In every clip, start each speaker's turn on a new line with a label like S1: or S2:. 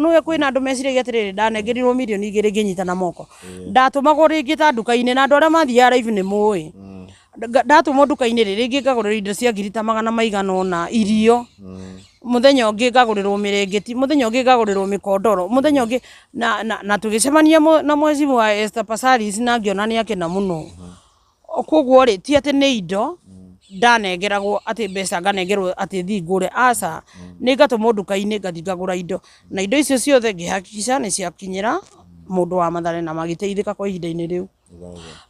S1: Nĩũĩ kwĩna andũ meciragia atĩrĩrĩ, ndanengerirwo mirioni 2 ngĩnyita na moko. Ndatũmagwo rĩngĩ ta nduka-inĩ na andũ arĩa mathiaga live nĩ mũĩ. Ndatũmwo nduka-inĩ rĩ, rĩngĩ ngagũrĩrwo indo cia ngiri ta magana maigana ũna, irio, mũthenya ũngĩ ngagũrĩrwo mĩrengeti, mũthenya ũngĩ ngagũrĩrwo mĩkondoro, mũthenya ũngĩ, na tũgĩcemania na mheshimiwa Esther Passaris na ngĩona nĩ akena mũno. Koguo rĩ, ti atĩ nĩ indo ndanengeragwo atĩ mbeca nganengerwo atĩ thiĩ ngũre, aca, nĩ ngatũmwo nduka-inĩ ngathiĩ ngagũra indo, na indo icio ciothe ngĩ hakikisha nĩ ciakinyĩra mũndũ wa Mathare na magĩteithĩka kwa ihinda-inĩ rĩu.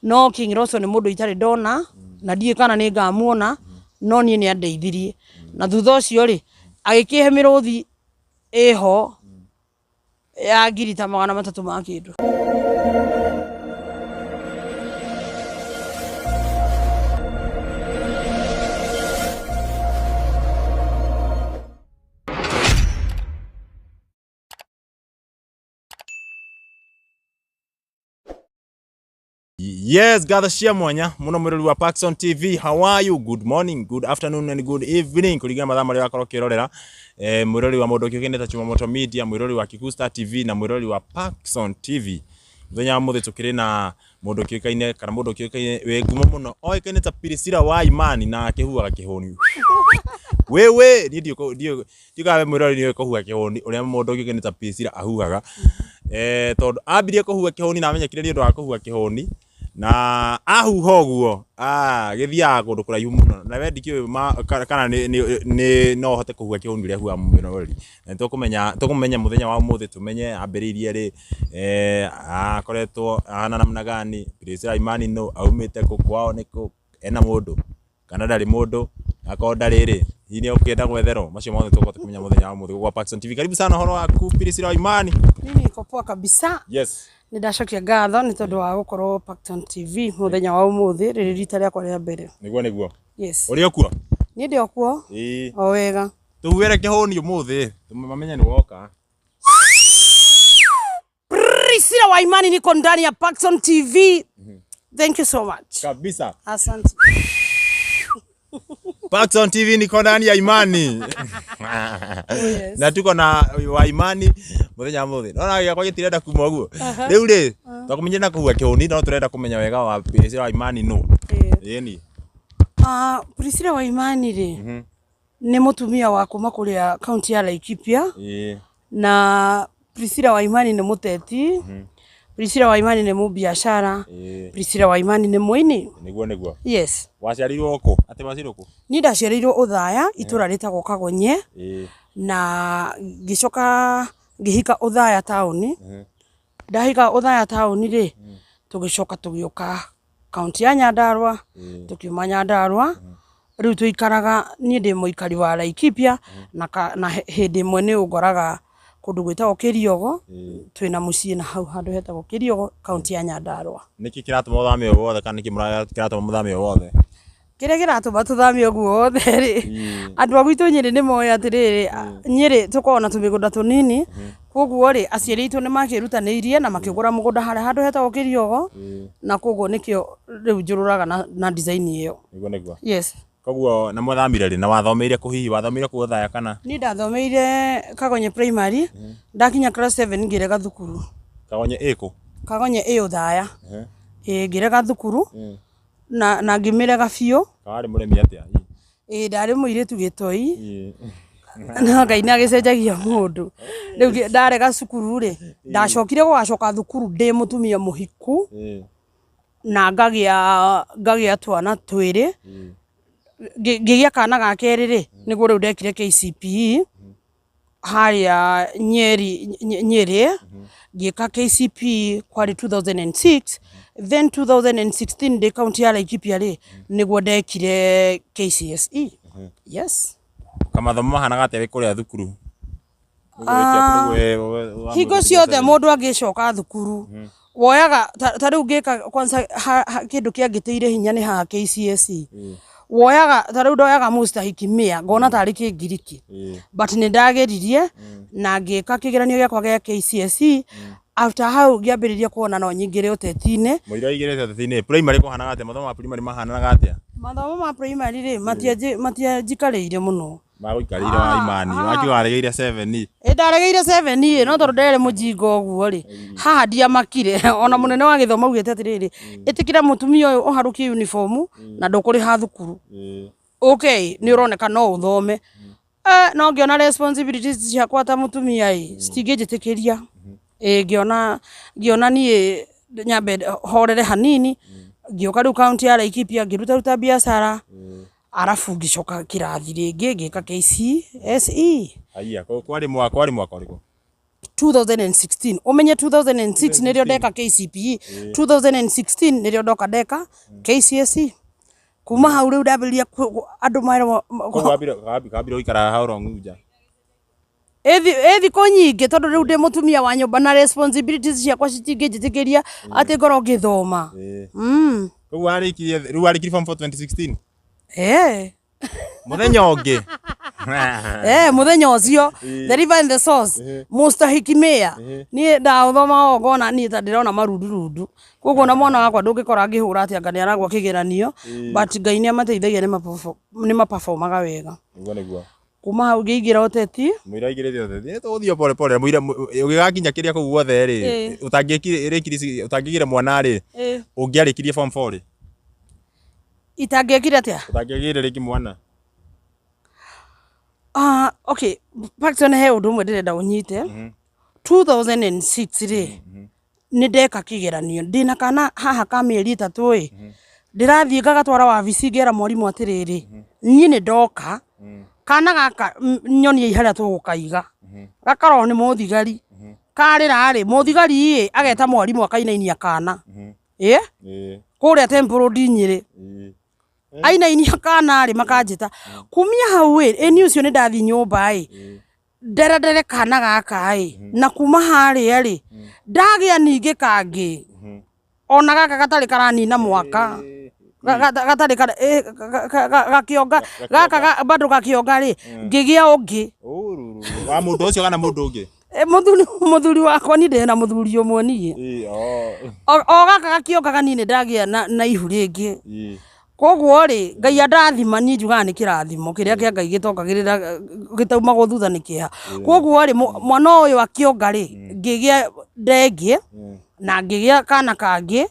S1: No King Roso nĩ mũndũ itarĩ ndona na ndiũĩ kana nĩ ngamuona, no niĩ nĩ andeithirie. Na thutha ũcio rĩ, agĩkĩhe mĩrũthi ĩho ya ngiri ta 300 ma kĩndũ.
S2: Yes, ngatho cia mwanya muno mwirori wa Paxson TV. How are you? Good morning, good afternoon and good evening. Kuringana mathaa marĩa wakorwo ũkĩrorera mwirori wa mũndũ ũkĩũkaine ta Chuma Moto Media, mwirori wa Kikuyu Star TV na mwirori wa Paxson TV. Mũthenya wa mũthĩ tũkĩrĩ na mũndũ ũkĩũkaine kana mũndũ ũkĩũkaine wĩ ngumo mũno oĩkaine ta Priscilla wa Imani na akĩhuhaga kĩhũni. Wewe niĩ ndiũ Ndiũĩ we mwĩroreri nĩũĩ kũhuha kĩhũni ũrĩa mũndũ ũngĩ ta Priscilla ahuhaga. Tondũ ambirie kũhuha kĩhũni na amenyekire nĩ ũndũ wa kũhuha kĩhũni, na ahuha ũguo, gĩthiaga kũndũ kũraihu mũno. Na we ndikĩũĩ kana no ũhote kũhuha kĩhũni ũrĩa ahuhaga mwĩroreri. Na nĩ tũkũmenya mũthenya wa ũmũthĩ tũmenye ambĩrĩirie rĩ, akoretwo ahana namna gani, Priscilla Imani nũ, aumĩte kũ, kwao nĩ kũ, ena mũndũ kana ndarĩ mũndũ, akorwo ndarĩ rĩ, hihi nĩ ũkĩenda gwetherwo? Macio mothe tũgũkorwo tũkĩmenya mũthenya wa ũmũthĩ gũkũ gwa Paxson TV. Karibu sana ũhoro waku Priscilla wa Imani.
S1: Mimi niko poa kabisa.
S2: Yes.
S1: Nĩ ndacokia ngatho nĩ tondũ wa gũkorwo Paxson TV mũthenya wa ũmũthĩ rĩrĩ rita rĩakwa rĩa mbere.
S2: Nĩguo nĩguo.
S1: Yes.
S2: Ũrĩ o kuo?
S1: Niĩ ndĩ o kuo.
S2: Ĩĩ.
S1: O wega.
S2: Tũhuhere kĩhũni ũmũthĩ, mamenye nĩ woka.
S1: Priscilla Waimani, niko ndani ya Paxson TV. Thank you so much.
S2: Kabisa.
S1: Asante.
S2: Paxson TV niko ndani ya Imani.
S1: Yes.
S2: Na tuko na wa Imani muthenya wa muthi. Nona gĩakwa gĩtirenda kuma ũguo. Rĩu rĩ, twakũmenyire na kũhuha kĩhũni no tũrenda kũmenya wega wa Priscilla wa Imani nũ. Ĩni.
S1: Priscilla Waimani rĩ, nĩ mũtumia wa kuma kũrĩa kaunti ya Laikipia. Na Priscilla Waimani nĩ mũteti. Priscilla Waimani nĩ mũbiacara. Priscilla Waimani nĩ mũini.
S2: Nĩguo nĩguo.
S1: Yes.
S2: Waciarirwo kũ? Atĩ waciarirwo kũ?
S1: Niĩ ndaciarĩirwo Othaya, itũra rĩtagwo Kagonye. Na ngĩcoka ngĩhika Othaya taũni. Ndahika Othaya taũni rĩ, tũgĩcoka tũgĩũka kaunti ya Nyandarua, tũkiuma Nyandarua, rĩu tũikaraga, niĩ ndĩ mũikari wa Laikipia, na hĩndĩ ĩmwe nĩ ũngoraga kũndũ gwĩtagwo Kĩriogo, twĩna mũciĩ na hau handũ hetagwo Kĩriogo, kaunti ya Nyandarua.
S2: Nĩkĩ kĩratũma ũthame ũguo wothe kana nĩkĩ kĩratũma mũthame ũguo wothe?
S1: Kĩrĩa kĩratũma tũthame ũguo wothe rĩ, andũ a gwitũ Nyĩrĩ nĩ moĩ atĩrĩrĩ, Nyĩrĩ tũkoragwo na tũmĩgũnda tũnini, koguo rĩ, aciari aitũ nĩ makĩrutanĩirie na makĩgũra mũgũnda harĩa handũ hetagwo Kĩriogo, na koguo nĩkĩo rĩu njũrũraga na design ĩyo.
S2: Nĩguo nĩguo.
S1: Yes.
S2: Koguo na mwathamire rĩ na wathomeire kũ hihi wathomeire kũ Othaya kana?
S1: Niĩ ndathomeire Kagonye Primary, ndakinya class 7 ngĩrega thukuru.
S2: Kagonye ĩ kũ?
S1: Kagonye ĩ Othaya. Ĩ ngĩrega thukuru na ngĩmĩrega biũ.
S2: Warĩ mũremi atĩa?
S1: Ĩ ndarĩ mũirĩtu gĩtoi. No Ngai nĩ agĩcenjagia mũndũ. Rĩu ndarega cukuru rĩ, ndacokire gũgacoka thukuru ndĩ mũtumia mũhiku. Na ngagĩa twana twĩrĩ, ngĩgĩa kana ga kerĩ rĩ, nĩguo rĩu ndekire KCPE harĩa Nyeri, Nyĩrĩ, ngĩka KCPE kwarĩ 2006, then 2016 ndĩ kaũntĩ ya Laikipia rĩ, nĩguo ndekire KCSE. Yes.
S2: Kamathomo mahanaga atĩa wĩ kũrĩa thukuru?
S1: Hingo ciothe mũndũ angĩcoka thukuru woyaga ta rĩu ngĩka kwanza kĩndũ kĩangĩtĩire hinya nĩ haha KCSE. Woyaga ta rĩu ndoyaga mustahiki mia ngona tarĩ kĩngiriki, but nĩ ndageririe na ngĩka kĩgeranio gĩakwa gĩa KCSE. After hau ngĩambĩrĩria kuona no nyingĩre ũteti-inĩ.
S2: Mũira ũingĩrĩte ũteti-inĩ, primary kũhanaga atĩa? Mathomo ma primary mahananaga atĩa?
S1: Mathomo ma primary rĩ, matianjikarĩire mũno.
S2: Magũikarĩire wa imani wakiuga waregeire 7.
S1: Ĩ ndaregeire 7 ĩ, no tondũ nderĩ mũjinga ũguo rĩ, haha ndiamakire. Ona mũnene wa gĩthomo augĩte atĩrĩrĩ, ĩtĩkĩra mũtumia ũyũ ũharũkie uniform na ndũkũrĩha thukuru. Okay, nĩ ũroneka no ũthome. No ngĩona responsibilities ciakwa ta mũtumia ĩ, citingĩnjĩtĩkĩria. Ĩ ngĩona niĩ nyambe horere hanini, ngĩũka rĩu kaunti ya Laikipia ngĩrutaruta biacara, arabu ngĩcoka kĩrathi rĩngĩ ngĩka KCSE.
S2: Haiya, kwarĩ mwaka ũrĩkũ?
S1: 2016. Ũmenye 2006 nĩrĩo ndeka KCPE, 2016 nĩrĩo ndoka ndeka KCSE. Kuma hau rĩu ndambĩrĩria andũ merwo.
S2: Koguo wambire gũikara how long nja?
S1: Ĩ thikũ nyingĩ, tondũ rĩu ndĩ mũtumia wa nyũmba na responsibilities ciakwa citingĩnjĩtĩkĩria atĩ ngorwo ngĩthoma.
S2: Koguo warĩkirie, rĩu warĩkirie form 4 2016?
S1: Eh.
S2: Mũthenya ũngĩ.
S1: Eh, muthenya ũcio, the river and the source, mustahiki mayor, niĩ ndaũthoma ngona niĩ ta ndĩrona marundurundu. Koguo na mwana wakwa ndũngĩkora ngĩhũra atĩ anga nĩ aragwa kĩgeranio, but Ngai nĩ amateithagia, nĩ maperformaga wega.
S2: Nĩguo nĩguo.
S1: Kuma hau ngĩingĩra ũteti.
S2: Mũira aingĩrĩte ũteti, nĩ tũgũthiĩ o pole pole. Mũira ũgĩgakinya kĩrĩa kũu guothe rĩ, ũtangĩkire rĩkirie, ũtangĩgire mwana rĩ, ũngĩarĩkirie form 4 rĩ?
S1: Itangĩekire atĩa?
S2: Ũtangĩagĩire rĩngĩ mwana.
S1: Ah, okay, Paxton, he ũndũ ũmwe ndĩrenda ũnyite. 2006 rĩ, nĩ ndeka kĩgeranio ndĩna kana haha ka mĩeri 3 ĩ, ndĩrathiĩ ngagatwara wabici, ngera mwarimũ atĩrĩrĩ, niĩ nĩ ndoka kana gaka, nyoniei harĩa tũgũkaiga. Gakarorwo nĩ mũthigari, karĩra rĩ, mũthigari ĩ ageta mwarimũ akainainia kana ĩ kũrĩa Temple Road Nyĩrĩ. Ainainia kana rĩ, makanjĩta. Kumia hau ĩ, ĩ niĩ ũcio nĩ ndathiĩ nyũmba ĩ, nderendere kana gaka ĩ, na kuma harĩa rĩ, ndagĩa ningĩ kangĩ ona gaka gatarĩ karanina mwaka. Gatarĩ gakĩonga gaka bado gakĩonga rĩ, ngĩgĩa ũngĩ.
S2: Ũruru. Wa mũndũ ũcio kana mũndũ ũngĩ?
S1: Ĩ, mũthuri wakwa, niĩ ndĩna mũthuri ũmwe niĩ. O gaka gakĩonga kanini ndagĩa na ihu rĩngĩ. Koguo rĩ, Ngai andathima, niĩ njugaga nĩ kĩrathimo kĩrĩa kĩa Ngai gĩtokagĩrĩra, gĩtaumagwo thutha nĩ kĩeha. Koguo rĩ, mwana ũyũ akĩonga rĩ, ngĩgĩa ndengĩ na ngĩgĩa kana kangĩ.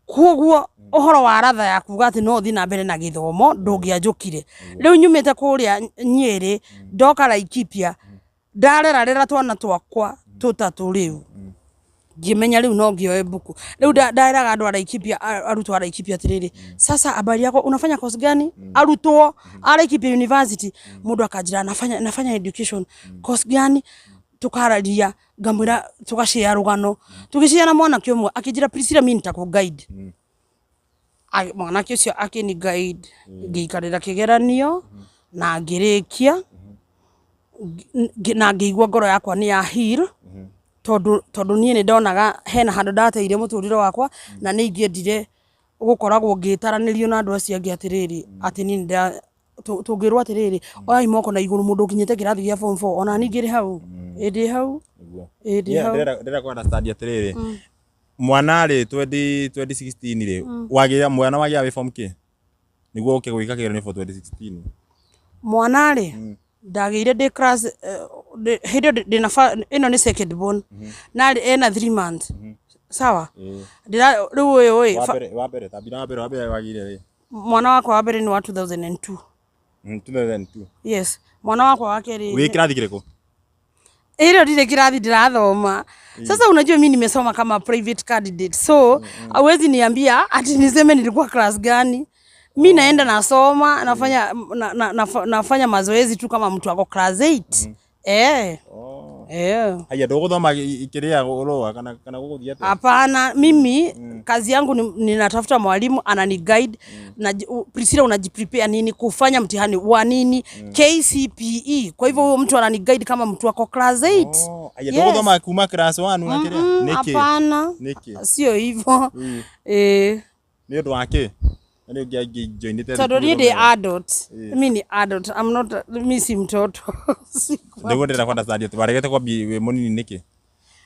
S1: Koguo ũhoro wa ratha ya kuga atĩ no ũthiĩ na mbere na gĩthomo ndũngĩanjũkire. Rĩu nyumĩte kũrĩa Nyĩrĩ, ndoka Laikipia, ndarerarera twana twakwa tũtatũ, rĩu ngĩmenya rĩu no ngĩoe mbuku. Rĩu nderaga andũ a Laikipia, arutwo a Laikipia atĩrĩrĩ, "Sasa habari yako, unafanya course gani?" Arutwo a Laikipia University, mũndũ akanjĩra, Nafanya education." "Course gani?" Tukararia, ngamwĩra, tũgacĩa rũgano, tũgĩcĩa na mwanake ũmwe akĩnjĩra, "Priscilla, mi nitakuguide." Mwanake ũcio akĩni guide, ngĩikarĩra kĩgeranio na ngĩrĩkia, na ngĩigua ngoro yakwa nĩ ya heal, tondũ niĩ nĩ ndonaga hena handũ ndateire mũtũrĩre wakwa, na nĩ ingĩendire gũkoragwo ngĩtaranĩrio na andũ acio angĩ atĩrĩrĩ, atĩ niĩ nĩ tũngĩrwo atĩrĩrĩ, oyai moko na igũrũ mũndũ ũkinyĩte kĩrathi gĩa form 4, ona niĩ ngĩrĩ hau, ĩ ndĩ hau.
S2: Nĩguo.
S1: Ĩ ndĩ
S2: Yeah,
S1: hau.
S2: Ndĩrenda kũ understand atĩrĩrĩ, mwana rĩ, 20 2016 rĩ, wagĩa mwana, wagĩa wĩ form kĩ nĩguo ũke gwĩka kĩgeranio for 2016?
S1: Mwana rĩ, ndagĩire ndĩ class hĩndĩ ĩyo ndĩna ĩno nĩ second born, narĩ ena 3 months, sawa? Ndĩra rĩu ũyũ ĩ
S2: Wa mbere, wa mbere, tambira wa mbere wagĩire rĩ?
S1: Mwana wakwa wa mbere nĩ wa 2002.
S2: 2002.
S1: Yes, mwana wakwa wa kerĩ.
S2: Wĩ kĩrathi kĩrĩkũ?
S1: Ĩrĩo ndirĩ kĩrathi ndĩrathoma. Sasa unajua mi nimesoma kama private candidate, so hauwezi niambia ati niseme nilikuwa class gani. Mi naenda nasoma, nafanya nafanya mazoezi tu kama mtu ako class 8, eh.
S2: Oh.
S1: Eh.
S2: Haya, ndũgũthoma kĩrĩa ũroa kana gũgũthiĩ atĩa?
S1: Hapana, mimi kazi yangu ni, ninatafuta mwalimu anani guide na Priscilla, unajiprepare nini kufanya mtihani wa nini, KCPE. Kwa hivyo huyo mtu anani guide kama mtu ako class 8.
S2: Oh, haya,
S1: Yes.
S2: ndũgũthoma kuma class 1 na kĩrĩa? Nĩkĩ?
S1: Hapana.
S2: Nĩkĩ?
S1: Sio hivyo. Eh.
S2: Nĩ ũndũ wa kĩ? Na nĩ ũngĩjoinĩte?
S1: Tondũ niĩ ndĩ adult. Mi ni adult. I'm not, mi si mtoto.
S2: Nĩguo ndĩrenda kũ understand atĩ waregete kwambi wĩ mũnini nĩkĩ?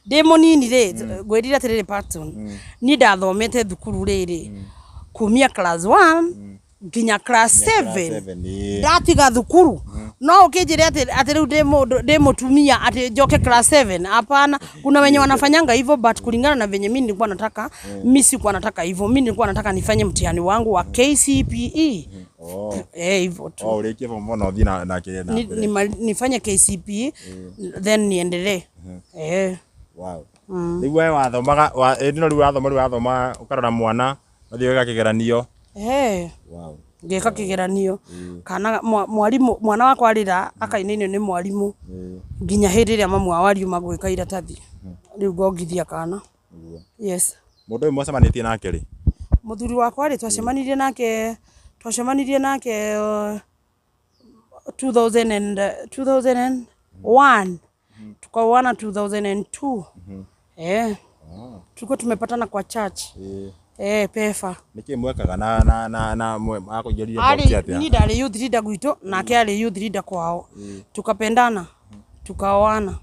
S1: Ndĩ mũnini rĩ, ngwĩrire atĩrĩrĩ Patson, niĩ ndathomete thukuru rĩrĩ kumia class 1 nginya class 7.
S2: Seven, ĩĩ.
S1: Ndatiga thukuru. No ũkĩnjĩre atĩ rĩu ndĩ mũndũ, ndĩ mũtumia, atĩ njoke class 7, hapana. Kuna wenye wanafanyanga hivyo, but kulingana na venye mimi nilikuwa nataka, mi sikuwa nataka hivyo. Mi nilikuwa nataka nifanye mtihani wangu wa KCPE.
S2: Oh.
S1: Eh, hivyo tu.
S2: Oh, ũrĩkie form 4 na ũthiĩ na kĩrĩa na mbere.
S1: Nifanye KCPE then niendelee. Eh.
S2: Wow. Rĩu we wathomaga ĩndĩ no rĩu wathoma, rĩu wathoma ũkarora mwana ũthiĩ ũgeka kĩgeranio.
S1: Eh.
S2: Wow.
S1: Ngĩka kĩgeranio kana mwarimũ, mwana wakwa arĩra akainainio nĩ mwarimũ nginya hĩndĩ ĩrĩa mamu wao ariuma gwĩka iratathi, rĩu ngongithia kana. Yes.
S2: Mũndũ ũyũ mwacemanĩtie nake rĩ?
S1: Mũthuri wakwa rĩ, twacemanirie nake 2000 and, 2001, tukaoana 2002. Eh, tulikuwa tumepatana kwa church, eh, pefa.
S2: Nĩkĩ mwekaga na akũingĩrire box
S1: Arĩ
S2: atĩa?
S1: Ni ndarĩ youth leader gwitũ, nake arĩ youth leader kwao, tukapendana, tukaoana.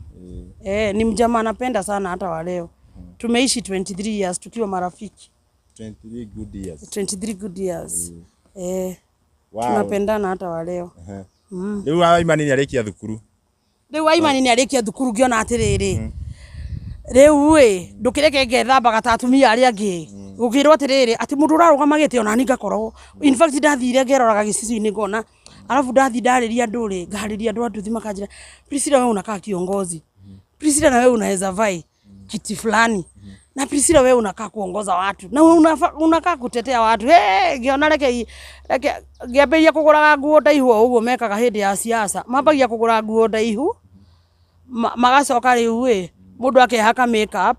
S1: Eh, ni mjamaa anapenda sana, hata wa leo tumeishi 23 years tukiwa marafiki.
S2: 23 good years.
S1: 23 good years, eh.
S2: Wow.
S1: Tunapendana hata wa leo.
S2: Rĩu Waimani nĩ arĩkia thukuru.
S1: Rĩu Waimani nĩ arĩkia thukuru, ngĩona atĩrĩrĩ, rĩu ĩ ndũkĩreke ngethambaga ta atumia arĩa angĩ, gũkĩrwo atĩrĩrĩ, atĩ mũndũ ũrarũgama gĩtĩ ona ni ngakorwo. In fact, ndathire ngeroraga gĩcicio-inĩ ngona, alafu ndathi ndarĩria andũ rĩ, ngarĩria andũ a nduthi makanjĩra, "Priscilla, wewe unakaa kiongozi. Priscilla, na wewe unaweza vai kiti fulani, na Priscilla, wewe unakaa kuongoza watu na wewe unakaa kutetea watu." Hey, ngĩona reke ngĩambĩrĩria kũgũraga nguo ndaihu o ũguo mekaga hĩndĩ ya siasa, mambagia kũgũra nguo ndaihu, magacoka rĩu ĩ mũndũ akehaka makeup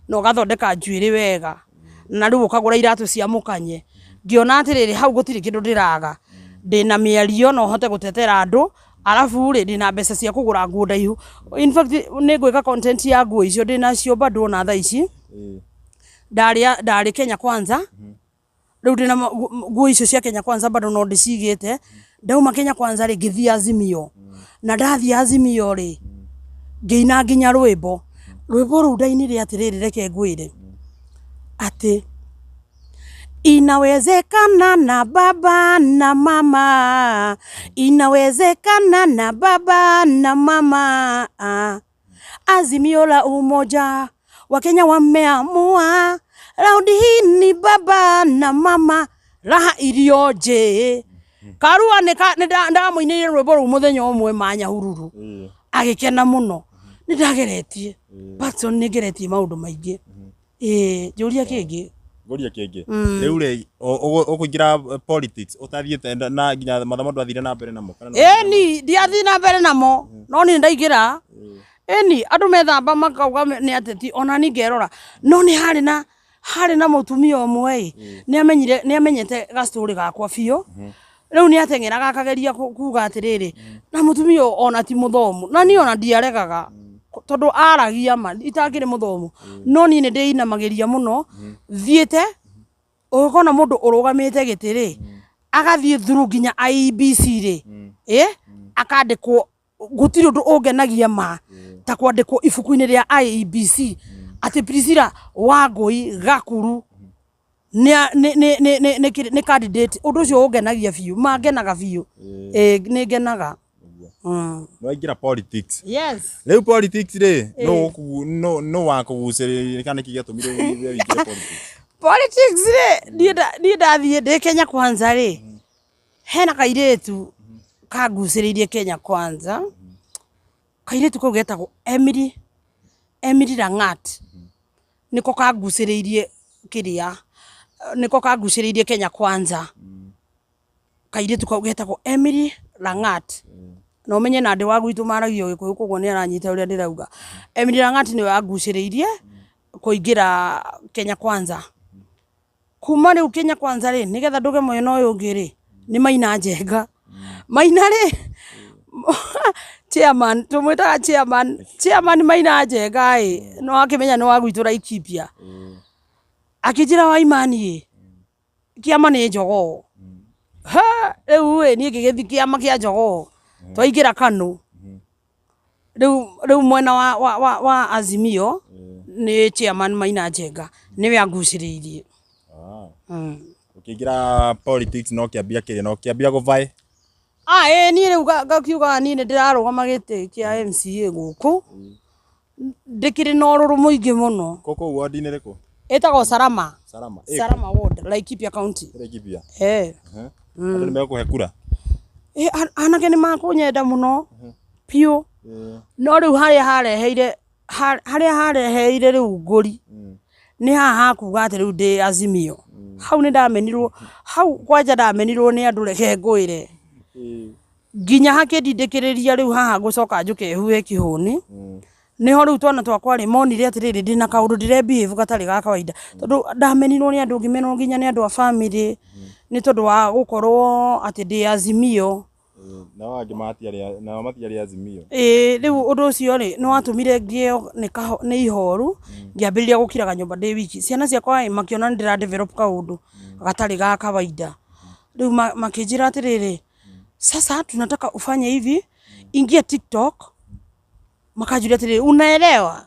S1: na ũgathondeka njuĩrĩ wega, na rĩu ũkagũra iratũ cia mũkanye. Ngĩona atĩrĩrĩ, hau gũtirĩ kĩndũ ndĩraga, ndĩna mĩario no hote gũtetera andũ, arabu rĩ, ndĩna mbeca cia kũgũra nguo ndaihu. In fact, nĩ ngwĩka content ya nguo icio ndĩnacio bado ona thaa ici. Ndarĩ Kenya Kwanza, rĩu ndĩna nguo icio cia Kenya Kwanza bado no ndĩcigĩte. Ndauma Kenya Kwanza rĩ, ngĩthiĩ Azimio, na ndathiĩ Azimio rĩ, ngĩina nginya rwĩmbo. Rwĩmbo rũu ndainire atĩrĩrĩ, reke ngwĩre atĩ inawezekana na baba na mama, inawezekana na baba na mama, Azimio la Umoja, Wakenya wameamua, raundi hii ni baba na mama, raha iliyoje. Karua nĩ ndamũinĩire rwĩmbo rũu mũthenya ũmwe ma Nyahururu, agĩkena mũno. Nĩ ndageretie, Patson, nĩ ngeretie maũndũ maingĩ. Ĩĩ, njũria kĩngĩ.
S2: Ngũrie kĩngĩ. Rĩu rĩ, ũkũingĩra politics ũtathiĩte na nginya mathomo ndwathire na mbere namo kana no?
S1: Ĩni, ndiathiĩ na mbere namo, no niĩ ndaingĩra, ĩni andũ methamba makauga nĩ ateti, ona ni ngerora no nĩ harĩ na mũtumia ũmwe ĩ nĩ amenyete gastorĩ gakwa biũ. Rĩu nĩ ateng'eraga akageria kuga atĩrĩrĩ, na mũtumia ũyũ ona ti mũthomu, na niĩ ona ndiaregaga tondũ aragia ma itangĩrĩ mũthomu, no niĩ nĩ ndĩinamagĩria mũno thiĩte ũgĩkona mũndũ ũrũgamĩte gĩtĩ rĩ, agathiĩ through nginya IEBC rĩ, ĩ akandĩkwo. Gũtirĩ ũndũ ũngenagia ma ta kwandĩkwo ibuku-inĩ rĩa IEBC atĩ Priscilla Wangũi Gakuru nĩ candidate. Ũndũ ũcio ũngenagia biũ, ma ngenaga biũ, ĩ nĩ ngenaga.
S2: Nĩ waingĩra politics.
S1: Yes.
S2: Rĩu politics rĩ, nũ wakũgucĩrĩria kana nĩkĩ gĩatũmire we wĩingĩre politics?
S1: Politics rĩ, niĩ ndathiĩ ndĩ Kenya Kwanza rĩ, hena kairĩtu kangucĩrĩirie Kenya Kwanza. Kairĩtu kau getagwo Emily Langat, nĩko kangucĩrĩirie kĩrĩa, nĩko kangucĩrĩirie Kenya Kwanza. Kairĩtu kau getagwo Emily Langat, na ũmenye na ndĩ wa gwitũ maragia Gĩkũyũ, koguo nĩ aranyita ũrĩa ndĩrauga. Emily Langat nĩwe wangucĩrĩirie kũingĩra Kenya Kwanza. Kuma rĩu Kenya Kwanza rĩ, nĩgetha ndũge mwena ũyũ ũngĩ rĩ, nĩ Maina Njenga. Maina rĩ, chairman, tũmwĩtaga chairman Maina Njenga ĩ, no akĩmenya nĩ wa gwitũ Laikipia, akĩnjĩra, "Waimani ĩ, kĩama nĩ njogoo." Ha, rĩu ĩ niĩ ngĩgĩthiĩ kĩama kĩa njogoo, twaingĩra KANU. Rĩu mwena wa Azimio nĩ chairman Maina Njenga nĩwe angucĩrĩirie.
S2: Ũkĩingĩra politics no kĩambia kĩrĩa no kĩambia gũvaĩ.
S1: Ah, ĩĩ niĩ rĩu ngakiugaga niĩ nĩ ndĩrarũgama gĩtĩ kĩa MCA gũkũ, ndĩkĩrĩ na ũrũrũ mũingĩ mũno.
S2: Kũkũ ward-inĩ ĩrĩkũ?
S1: Ĩtagwo Salama.
S2: Salama.
S1: Salama ward, Laikipia County.
S2: Laikipia.
S1: Eh.
S2: Andũ nĩ megũkũhe kura?
S1: Anake nĩ makũnyenda mũno biũ. No rĩu harĩa hareheire harĩa hareheire rĩu ngũri nĩ haha hakuga atĩ rĩu ndĩ Azimio. Hau nĩ ndamenirwo, hau kwanja ndamenirwo nĩ andũ, reke ngwĩre. Nginya hakĩndindĩkĩrĩria rĩu haha ngũcoka njũke huhe kĩhũni. Nĩho rĩu twana twakwa rĩ monire atĩrĩrĩ, ndĩna kaũndũ ndĩre behave gatarĩ ga kawaida, tondũ ndamenirwo nĩ andũ, ngĩmenwo nginya nĩ andũ a family nĩ tondũ wa gũkorwo atĩ ndĩ Azimio.
S2: Nao angĩ matiarĩ, nao matiarĩ Azimio.
S1: Ĩĩ, rĩu ũndũ ũcio rĩ nĩ watũmire ngĩo nĩ ihoru, ngĩambĩrĩria gũkiraga nyũmba ndĩ wiki. Ciana ciakwa ĩ makĩona nĩ ndĩra develop kaũndũ gatarĩ ga kawaida. Rĩu makĩnjĩra atĩrĩrĩ, sasa tunataka ufanye hivi, ingia TikTok. Makanjuria atĩrĩrĩ, unaelewa,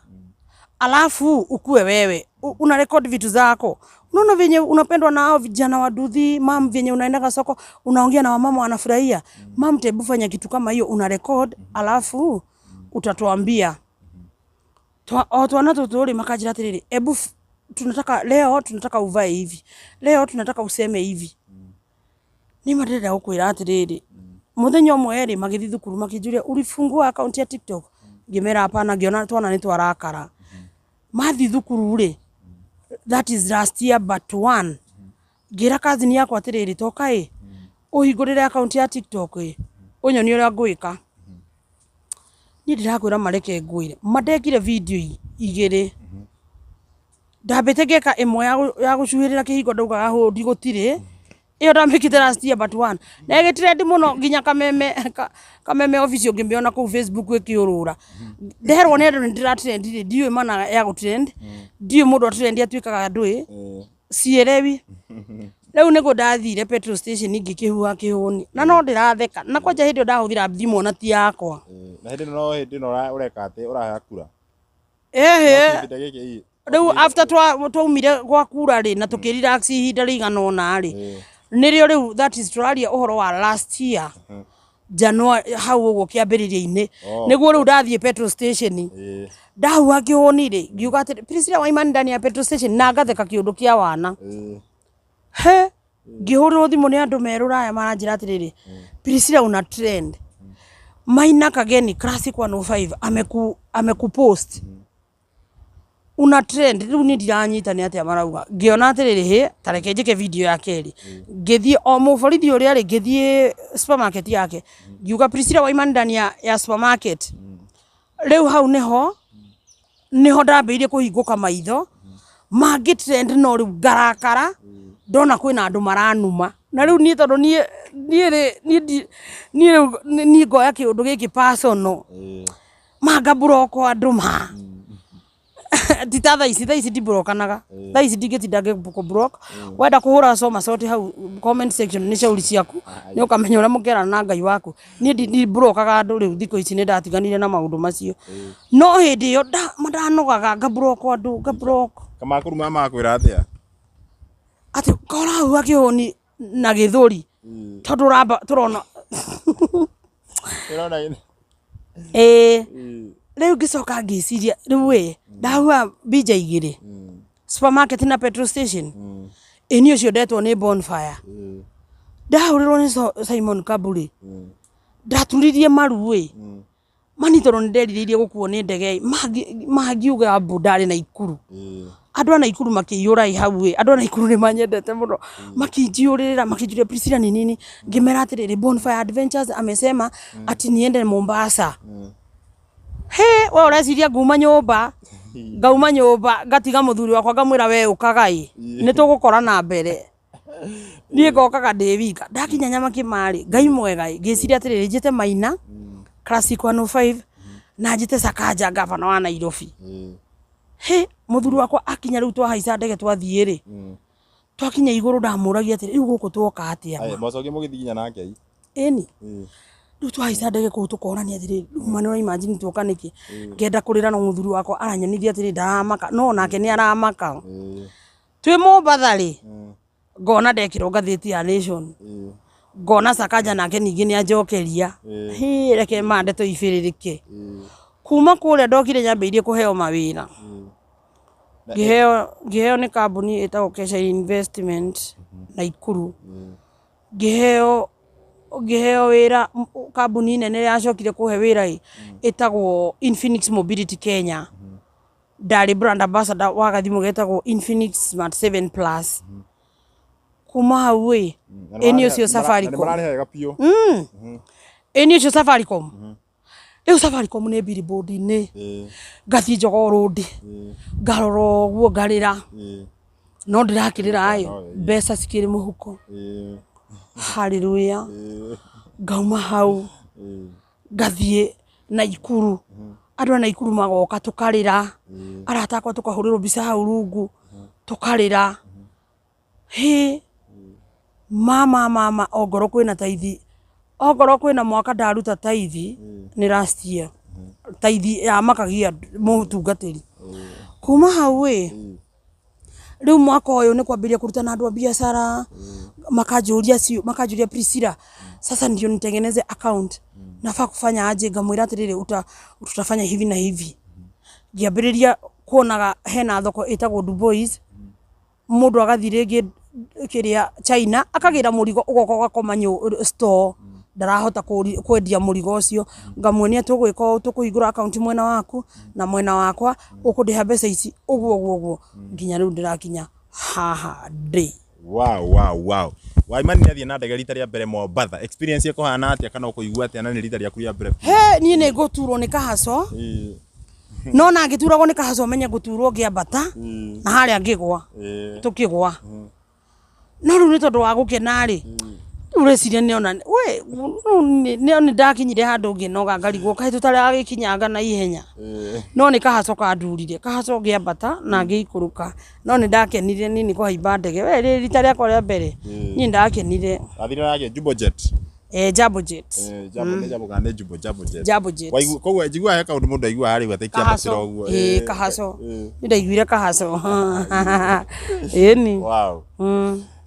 S1: alafu ukue wewe una record vitu zako, unaona venye unapendwa na hao vijana wa nduthi, mam, venye unaendaga soko unaongea na wamama wanafurahia, mam, tebu fanya kitu kama hiyo, una record alafu utatuambia. O twana tũtũ rĩ makanjĩra atĩrĩrĩ, ebu tunataka leo, tunataka uvae hivi leo, tunataka useme hivi. Nĩ ma ndĩrenda gũkwĩra atĩrĩrĩ, mũthenya ũmwe rĩ magĩthiĩ thukuru makĩnjũria, ulifungua account ya TikTok? Ngĩmera hapana. Ngĩona twana nĩ twarakara. Mathiĩ thukuru rĩ, that is last year but one, ngĩra cousin yakwa atĩrĩrĩ, toka ĩ ũhingũrĩre account ya TikTok ĩ ũnyonie ũrĩa ngwĩka. Niĩ ndĩrakwĩra, mareke ngwĩre, mandekire video igĩrĩ. Ndambĩte ngeka ĩmwe ya gũcuhĩrĩra kĩhingo, ndaugaga hũndi gũtirĩ. Ĩyo ndamĩkĩte last year but one, na ĩgĩtrend mũno nginya Kameme Kameme office ũngĩmĩona kũu Facebook ĩkĩũrũra. Nderwo nĩ andũ nĩ ndĩratrend rĩ, ndiũĩ mana ya gũtrend, ndiũĩ mũndũ atrend atuĩkaga ndũĩ, sielewi. Rĩu nĩguo ndathire petrol station ngĩkĩhuha kĩhũni na no ndĩratheka, na kwanja hĩndĩ ĩyo ndahũthĩra thimũ ona ti yakwa.
S2: Na hĩndĩ ĩno no hĩndĩ ĩno ũreka atĩ ũraheo kura?
S1: Ĩhĩ.
S2: Kĩhinda gĩkĩ
S1: Rĩu after twaumire gwa kura rĩ na tũkĩrelax ihinda rĩigana ũna rĩ, nĩrĩo rĩu, that is tũraria ũhoro wa last year January hau ũguo kĩambĩrĩria-inĩ. Nĩguo rĩu ndathiĩ petrol station, ndahuha kĩhũni rĩ, ngiuga atĩ Priscilla Waimani ndani ya petrol station, na ngatheka kĩũndũ kĩa wana. He ngĩhũrĩrwo thimũ nĩ andũ me rũraya, maranjĩra atĩrĩrĩ, Priscilla, una trend, Maina Kageni Classic 105 amekupost, una trend. Rĩu niĩ ndiranyita nĩ atĩa marauga. Ngĩona atĩrĩrĩ, hĩ, ta reke njĩke video ya kerĩ. Ngĩthiĩ o mũborithi ũrĩa rĩ, ngĩthiĩ supermarket yake, ngiuga Priscilla Waimani ndani ya supermarket. Rĩu hau nĩho ndambĩrĩirie kũhingũka maitho mangĩ trend, no rĩu ngarakara ndona kwĩna andũ maranuma. Na rĩu niĩ, tondũ niĩ rĩ niĩ rĩu niĩ ngoya kĩũndũ gĩkĩ personal, manga block andũ ma ti ta thaa ici. Thaa ici ndimburokanaga, thaa ici ndingĩtinda ngĩkũ wenda kũhũra soma sote hau comment section, nĩ shauri ciaku, nĩ ũkamenya ũrĩa mũkerana na Ngai waku. Niĩ ndimburokaga andũ rĩu thikũ ici, nĩ ndatiganire na maũndũ macio, no hĩndĩ ĩyo ndanogaga ngablock andũ, ngablock.
S2: Kamakũruma makwĩra atĩa?
S1: Atĩ korahuha kĩhũni na gĩthũri tondũ ũramba tũrona.
S2: Ĩrona.
S1: Ĩĩ, rĩu ngĩcoka ngĩciria, rĩu ĩ ndahuha mbinja igĩrĩ, supermarket na petrol station, ĩ niĩ ũcio ndetwo nĩ Bonfire, ndahũrĩrwo nĩ Simon Kaburi, ndaturirie maru ĩ mani, tondũ nĩ nderirĩirie gũkuo nĩ ndege ĩ, mangiuga mbu ndarĩ Naikuru. Andũ a Naikuru makĩiyũra ĩ hau ĩ, andũ a Naikuru nĩ manyendete mũno, makĩnjiyũrĩrĩra, makĩnjũria Priscilla ni nini. Ngĩmera atĩrĩrĩ, Bonfire Adventures amesema ati niende Mombasa. He we ũreciria nguma nyũmba, ngauma nyũmba ngatiga mũthuri wakwa, ngamwĩra we ũkaga ĩ, nĩ tũgũkorana mbere, niĩ ngokaga ndĩ wika. Ndakinya Nyamakĩma-rĩ, Ngai mwega ĩ, ngĩciria atĩrĩrĩ, njĩte Maina Classic 105 na njĩte Sakaja, gavana wa Nairobi. He mũthuri wakwa akinya, rĩu twahaica ndege twathiĩ rĩ, twakinya igũrũ ndamũragia atĩrĩ, rĩu gũkũ twoka atĩa ma?
S2: Mwacokire mũgĩthiĩ nginya nake ĩ?
S1: Ĩni, rĩu twahaica ndege kũu tũkorania atĩrĩrĩ, rĩu ma nĩ imagine tuoka nĩkĩ? Ngenda kũrĩra, no mũthuri wakwa aranyonithia atĩrĩ, ndaramaka, no nake nĩ aramaka. Twĩ Mombatha rĩ, ngona ndekĩrwo ngathĩti ya Nation. Ngona Sakaja nake ningĩ nĩ anjokeria. Hĩ, reke ma ndeto ibĩrĩrĩke. Kuma kũrĩa ndokire nyambĩrĩirie kũheo mawĩra. Ngĩheo nĩ kambuni ĩtagwo Kesha Investment Naikuru. Ngĩheo wĩra kambuni nene yacokire kũhe wĩra ĩ, ĩtagwo Infinix Mobility Kenya. Ndarĩ brand ambassador wa gathimũ getagwo Infinix Smart 7 Plus. Kuma hau ĩ, ĩ nĩ ũcio Safaricom.
S2: Na nĩ mararĩha wega biũ.
S1: Ĩ nĩ ũcio Safaricom. Rĩu Safaricom nĩ billboard-inĩ. Ngathiĩ Jogoo Road. Ngarora ũguo ngarĩra. No ndĩrakĩrĩra ĩ, mbeca cikĩrĩ mũhuko. Hallelujah. Ngauma hau ngathiĩ Naikuru. Andũ a Naikuru magoka tũkarĩra. Arata akwa tũkahũrĩrwo mbica hau rungu tũkarĩra. Hĩ, mama mama ongorwo kwĩna taithi, ongorwo kwĩna mwaka ndaruta taithi nĩ last year. Taithi yamakagia mũtungatĩri. Kuma hau ĩ, rĩu mwaka ũyũ nĩ kwambĩrĩria kũrutana andũ a biacara, makanjũria Priscilla, sasa ndio nitengeneze account, nafaa kufanya aje? Ngamwĩra atĩrĩrĩ, tutafanya hivi na hivi. Ngĩambĩrĩria kuonaga hena thoko ĩtagwo Dubois, mũndũ agathiĩ rĩngĩ kĩrĩa China, akagĩra mũrigo ũgoka ũgakoma store, ndarahota kwendia mũrigo ũcio. Ngamuonia tũgwĩka ũũ, tũkũhingũra account mwena waku na mwena wakwa, ũkũndĩha mbeca ici, ũguo ũguo ũguo, nginya rĩu ndĩrakinya haha ndĩ.
S2: Wow. Waimani nĩ athiĩ na ndege rita rĩa mbere Mombatha. Experience ĩkũhana atĩa kana ũkũigua atĩa na nĩ rita rĩaku rĩa mbere?
S1: He, niĩ nĩ ngũturwo nĩ kahaco. No na ngĩturagwo nĩ kahaco menye ngũturwo ngĩambata na harĩa ngĩgwa, tũkĩgwa. No rĩu nĩ tondũ wa gũkena rĩ, rĩu ũreciria nĩona we rĩu nĩ ndakinyire handũ ngĩnoga ngarigwo kaĩ tũtaragĩkinyanga na ihenya. No nĩ kahaco kandurire, kahaco ngĩambata na ngĩikũrũka. No nĩ ndakenire niĩ nĩ kũhaimba ndege. We rĩ rita rĩakwa rĩa mbere, niĩ ndakenire.
S2: Wathire na Jumbo Jet.
S1: Jambo Jet.
S2: Jambo nĩ Jambo kana nĩ Jumbo Jambo Jet.
S1: Jambo Jet.
S2: Waigua koguo njiguaga he kaũndũ mũndũ aiguaga harĩa ũguo atĩ kĩambatĩra ũguo.
S1: Kahaco. Nĩ ndaiguire kahaco. Ĩni.
S2: Wow.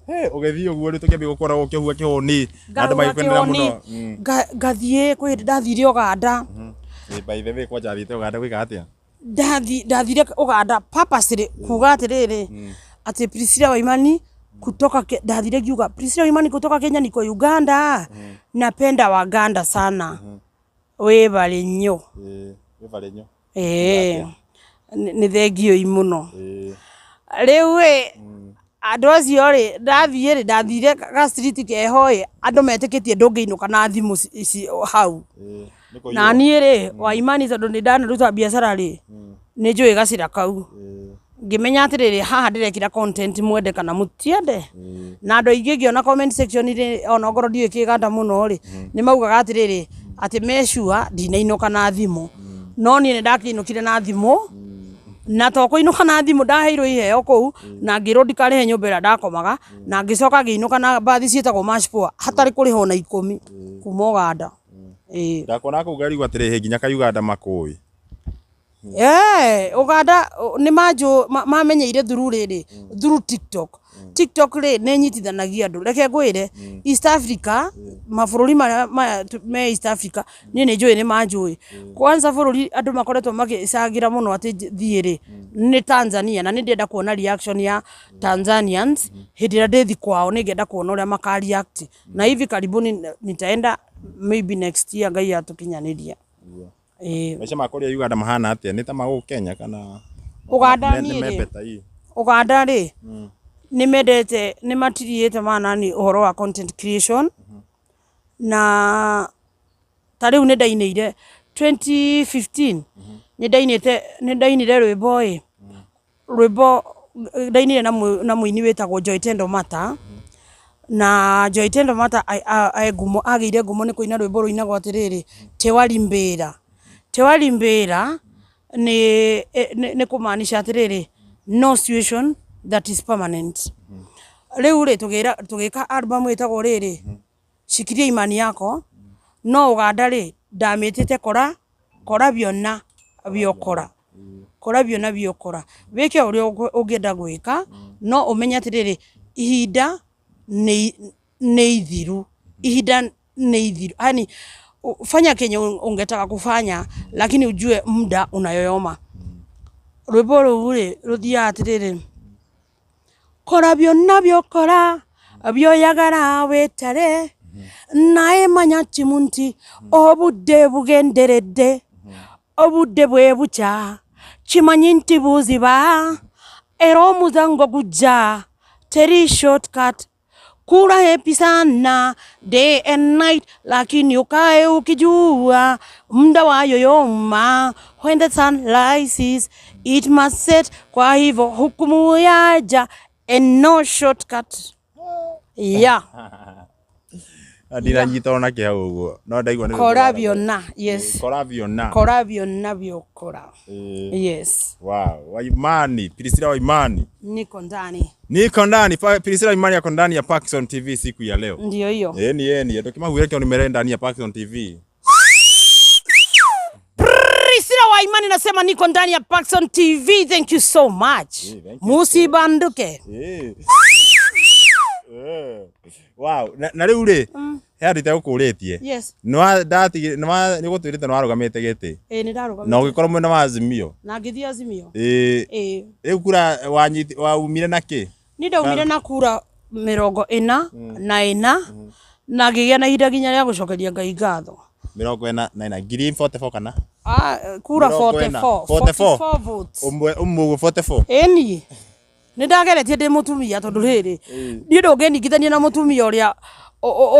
S2: Hey, ũgĩthiĩ ũguo rĩu tũkĩambia gũkora ũkĩhua kĩhũni na andũ magĩkenera mũno.
S1: Ngathiĩ kwĩ hĩndĩ ndathire Uganda.
S2: By the way, kwanja athiĩte Uganda gwĩka atĩa?
S1: Ndathire Uganda purposely kuga atĩrĩrĩ, atĩ Priscilla Waimani kutoka ndathire ngiuga Priscilla Waimani kutoka Kenya niko Uganda, napenda Waganda sana. Wĩbarĩ nnyo.
S2: Wĩbarĩ nnyo.
S1: Nĩ thengiũi mũno. Rĩu ĩ, andũ acio rĩ, ndathiĩ rĩ, ndathire ga street keho ĩ, andũ metĩkĩtie ndũngĩinũka na thimũ ici hau. Na niĩ rĩ, Waimani tondũ nĩ ndanaruta biacara rĩ, nĩ njũĩ gacĩra kau. Ngĩmenya atĩrĩrĩ, haha ndĩrekĩra content mwende kana mũtiende. Na andũ aingĩ ngĩona comment section rĩ, ona ongorwo ndiũĩ kĩganda mũno rĩ, nĩ maugaga atĩrĩrĩ, atĩ me sure ndinainũka na thimũ. No niĩ nĩ ndakĩinũkire na thimũ. Na to kũinũka na thimũ, ndaheirwo iheo kũu, na ngĩrwo ndikarĩhe nyũmba ĩrĩa ndakomaga, na ngĩcoka ngĩinũka na mbathi ciĩtagwo Mashpoa, hatarĩ kũrĩha ona ikũmi, kuma Uganda.
S2: Ndakuona kũu ngarigwo atĩrĩrĩ, nginya ka Uganda makũĩ.
S1: Uganda nĩ manjũ mamenyeire through rĩrĩ, through TikTok. TikTok rĩ nĩ nyitithanagia andũ. Reke ngwĩre, East Africa, mabũrũri marĩa maya me East Africa, niĩ nĩ njũĩ nĩ manjũĩ. Kwanza bũrũri andũ makoretwo magĩcangĩra mũno atĩ thiĩ rĩ, nĩ Tanzania, na nĩ ndĩrenda kuona reaction ya Tanzanians hĩndĩ ĩrĩa ndĩthi kwao, nĩ ngenda kuona ũrĩa maka react. Na hivi karibuni nitaenda maybe next year Ngai atũkinyanĩria.
S2: Maica ma kũrĩa Uganda mahana atĩa? Nĩ ta ma gũkũ Kenya kana
S1: Uganda
S2: nĩ
S1: niĩ rĩ,
S2: mebeta ii?
S1: Uganda rĩ, nĩ mendete, nĩ matiriĩte manani ũhoro wa content creation. Na ta rĩu nĩ ndainĩire 2015, nĩ ndainĩte, nĩ ndainire rwĩmbo ĩ, rwĩmbo ndainire na mũini wĩtagwo Joy Tendo Mata. Na Joy Tendo Mata ngumo, agĩire ngumo nĩ kũina rwĩmbo rũinagwo atĩrĩrĩ, Tewari Mbĩra. Tewari Mbĩra nĩ kũmaanisha atĩrĩrĩ, no situation that is permanent. Rĩu rĩ, tũgĩka album ĩtagwo rĩrĩ, Shikilia Imani Yako. No Uganda rĩ, ndamĩtĩte kora, kora byonna byokora. Kora byonna byokora. Wĩke ũrĩa ũngĩenda gwĩka, no ũmenye atĩrĩrĩ, ihinda nĩ ithiru. Ihinda nĩ ithiru, yani fanya kenye ungetaka kufanya lakini ujue muda unayoyoma. Rwĩmbo rũu rĩ rũthiaga atĩrĩrĩ, kora byonna byokora byoyagala wetale, naye manya kimu nti obudde bugenderedde, obudde bwe bukya, kimanyi nti buziba, era omuzango gujja, teri shortcut, kula happy sana day and night, lakini ukae ukijua muda wayoyoma, when the sun rises it must set. Kwa hivyo hukumu yaja and no shortcut. Yeah.
S2: Ndinanyita ona kä hau å guo no ndaigua nĩ
S1: Kora byonna, yes.
S2: Kora byonna.
S1: Kora byonna byokora. Yes.
S2: Wow, Waimani, Priscilla Waimani.
S1: Niko ndani.
S2: Niko ndani, Priscilla Waimani ako ndani ya Parkson TV siku ya leo.
S1: Ndio hiyo.
S2: Eni eni, tukimahuire kio nimere ndani ya Parkson TV.
S1: Priscilla Waimani nasema niko ndani ya Parkson TV. Thank you so much.
S2: Thank you.
S1: Musibanduke.
S2: Wow, na rĩu rĩ, he andũ itegũkũrĩtie.
S1: Yes.
S2: Nĩ gũtwĩrĩte nĩ warũgamĩte gĩtĩ.
S1: Nĩ ndarũgamĩte.
S2: Na ũgĩkorwo mwena wa Azimio.
S1: Na ngĩthiĩ Azimio.
S2: Rĩu kura waumire na kĩ?
S1: Niĩ ndaumire na kura 44 na ngĩgĩa na ihinda nginya rĩa gũcokeria Ngai ngatho.
S2: 44 ngiri 44 kana?
S1: Kura
S2: 44.
S1: 44. 44 votes.
S2: Ũmwe ũmwe 44.
S1: Ĩni nĩ ndageretie ndĩ mũtumia tondũ rĩrĩ niĩ ndũngĩningithania na mũtumia ũrĩa